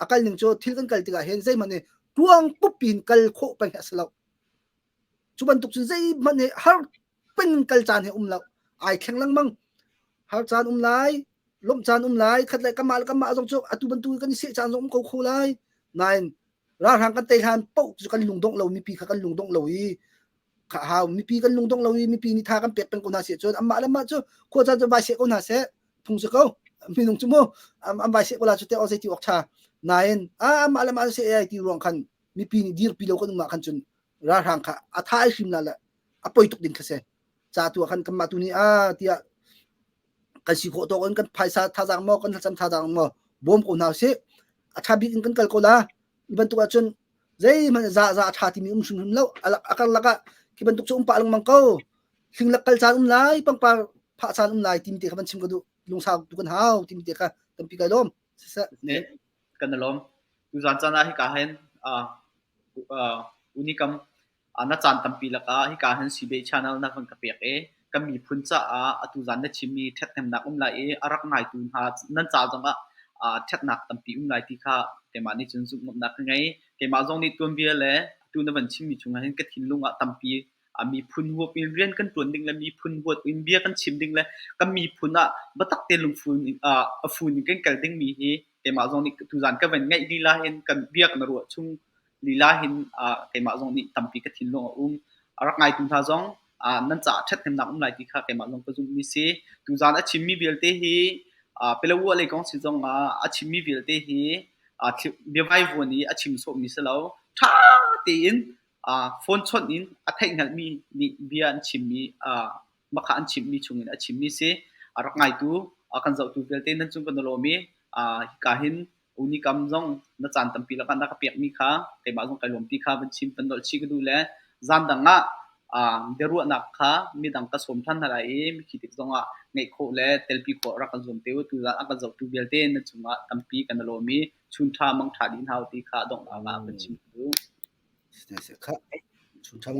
A: a kal ning cu thil kan kal tikah hin zeihmanh hi tuang pup in kal khawh peng hi a si lo cu bantuk cun zeihmanh hi har peng in kal caan hi um lo ai thleng lengmang har caan um lai lawmh caan um lai khat le kanmah le kanmah zong cu atu bantuk kan i seh caan zong um ko kho lai nain ralhrang kan tei hlan paoh cu kan lungdongh lo mipi kha kan lungdongh lo i kha hau mipi kan lungdongh lo i mipi nih tha kan pek peng ko hna seh cun amah le mah cu khua caan cu vai seh ko hna seh phung si ko minung cu mu an vai seh ko la cu te o zei ti awk tha nain a amah le mah seh ai ti ruang khan mipi nih dirpi lo kan um ah khan cun ralhrang kha a tha ai hrim la le a poi tuk ding kha se ca tu ah khan kanmah tu nih a tiah kan si khawh tawk in kan phaisa thazaang maw kan thlacam thazaang maw bawm ko hna usih a ṭha bik in kan kal ko la hi bantuk ahcun zeihmanh za za a ṭha timi um hrimhrim lo a karlak ah khi bantuk cu um pah lengmang ko hlinglak kal caan um lai pangpar phah caan um lai timi te kha van chim ka duh lungsau tu kan hau timi te kha tampi kai lawm siseh
B: kan i lawm tuzan caan ah hika hin unikam Na caan tampi lakah hika hin Sibeh channel na van ka pek i kan miphun caah atu zan na chimmi ṭhathnemnak um lai i a rak ngaitu hna nan ca zongah ṭhatnak tampi um lai ti kha keimah nih cun zumhnak ka ngei. Keimah zong nih tuanbia le atu na van chimmi chungah hin ka thinlung ah tampi miphun huap in rian kan ṭuan ding le miphun huap in bia kan chim ding le kan miphun ah biatak tein lungfun a fun in kan kal dingmi hi keimah zong nih tuzan ka van ngaih lila hin kan bia kan ruah chung lila hin keimah zong nih tampi ka thinlung a um. A rak ngaitu hna zong nan caah ṭhathnemnak um lai ti kha keimah zong ka zumhmi si. Tuzaan a chimmi vialte hi Pelawa lei kong si zong ah a chimmi vialte hi biavaivuan i a chim sawhmi si lo. Ṭha tein phone chawnh in a theihhngalhmi nih bia an chimmi makha an chimmi chungin a chimmi si. A rak ngaitu a kan zohtu vialte nan cung kan i lawm i hika hin Unikam zong na caan tampi lakah na ka pekmi kha keimah zong kai lawm ti kha van chim van nolh chih ka duh le zan dang ah biaruahnak kha midang ka sawm ṭhan hna lai i mikhi tik zongah ngeih khawh le telpi khawh rak kan zuam te u. Tuzaan a kan zohtu vialte na cungah tampi kan i lawm i chun ṭha mang ṭha dih hna u ti kha donghnak ah van chim ka duh.
A: Chun ṭha.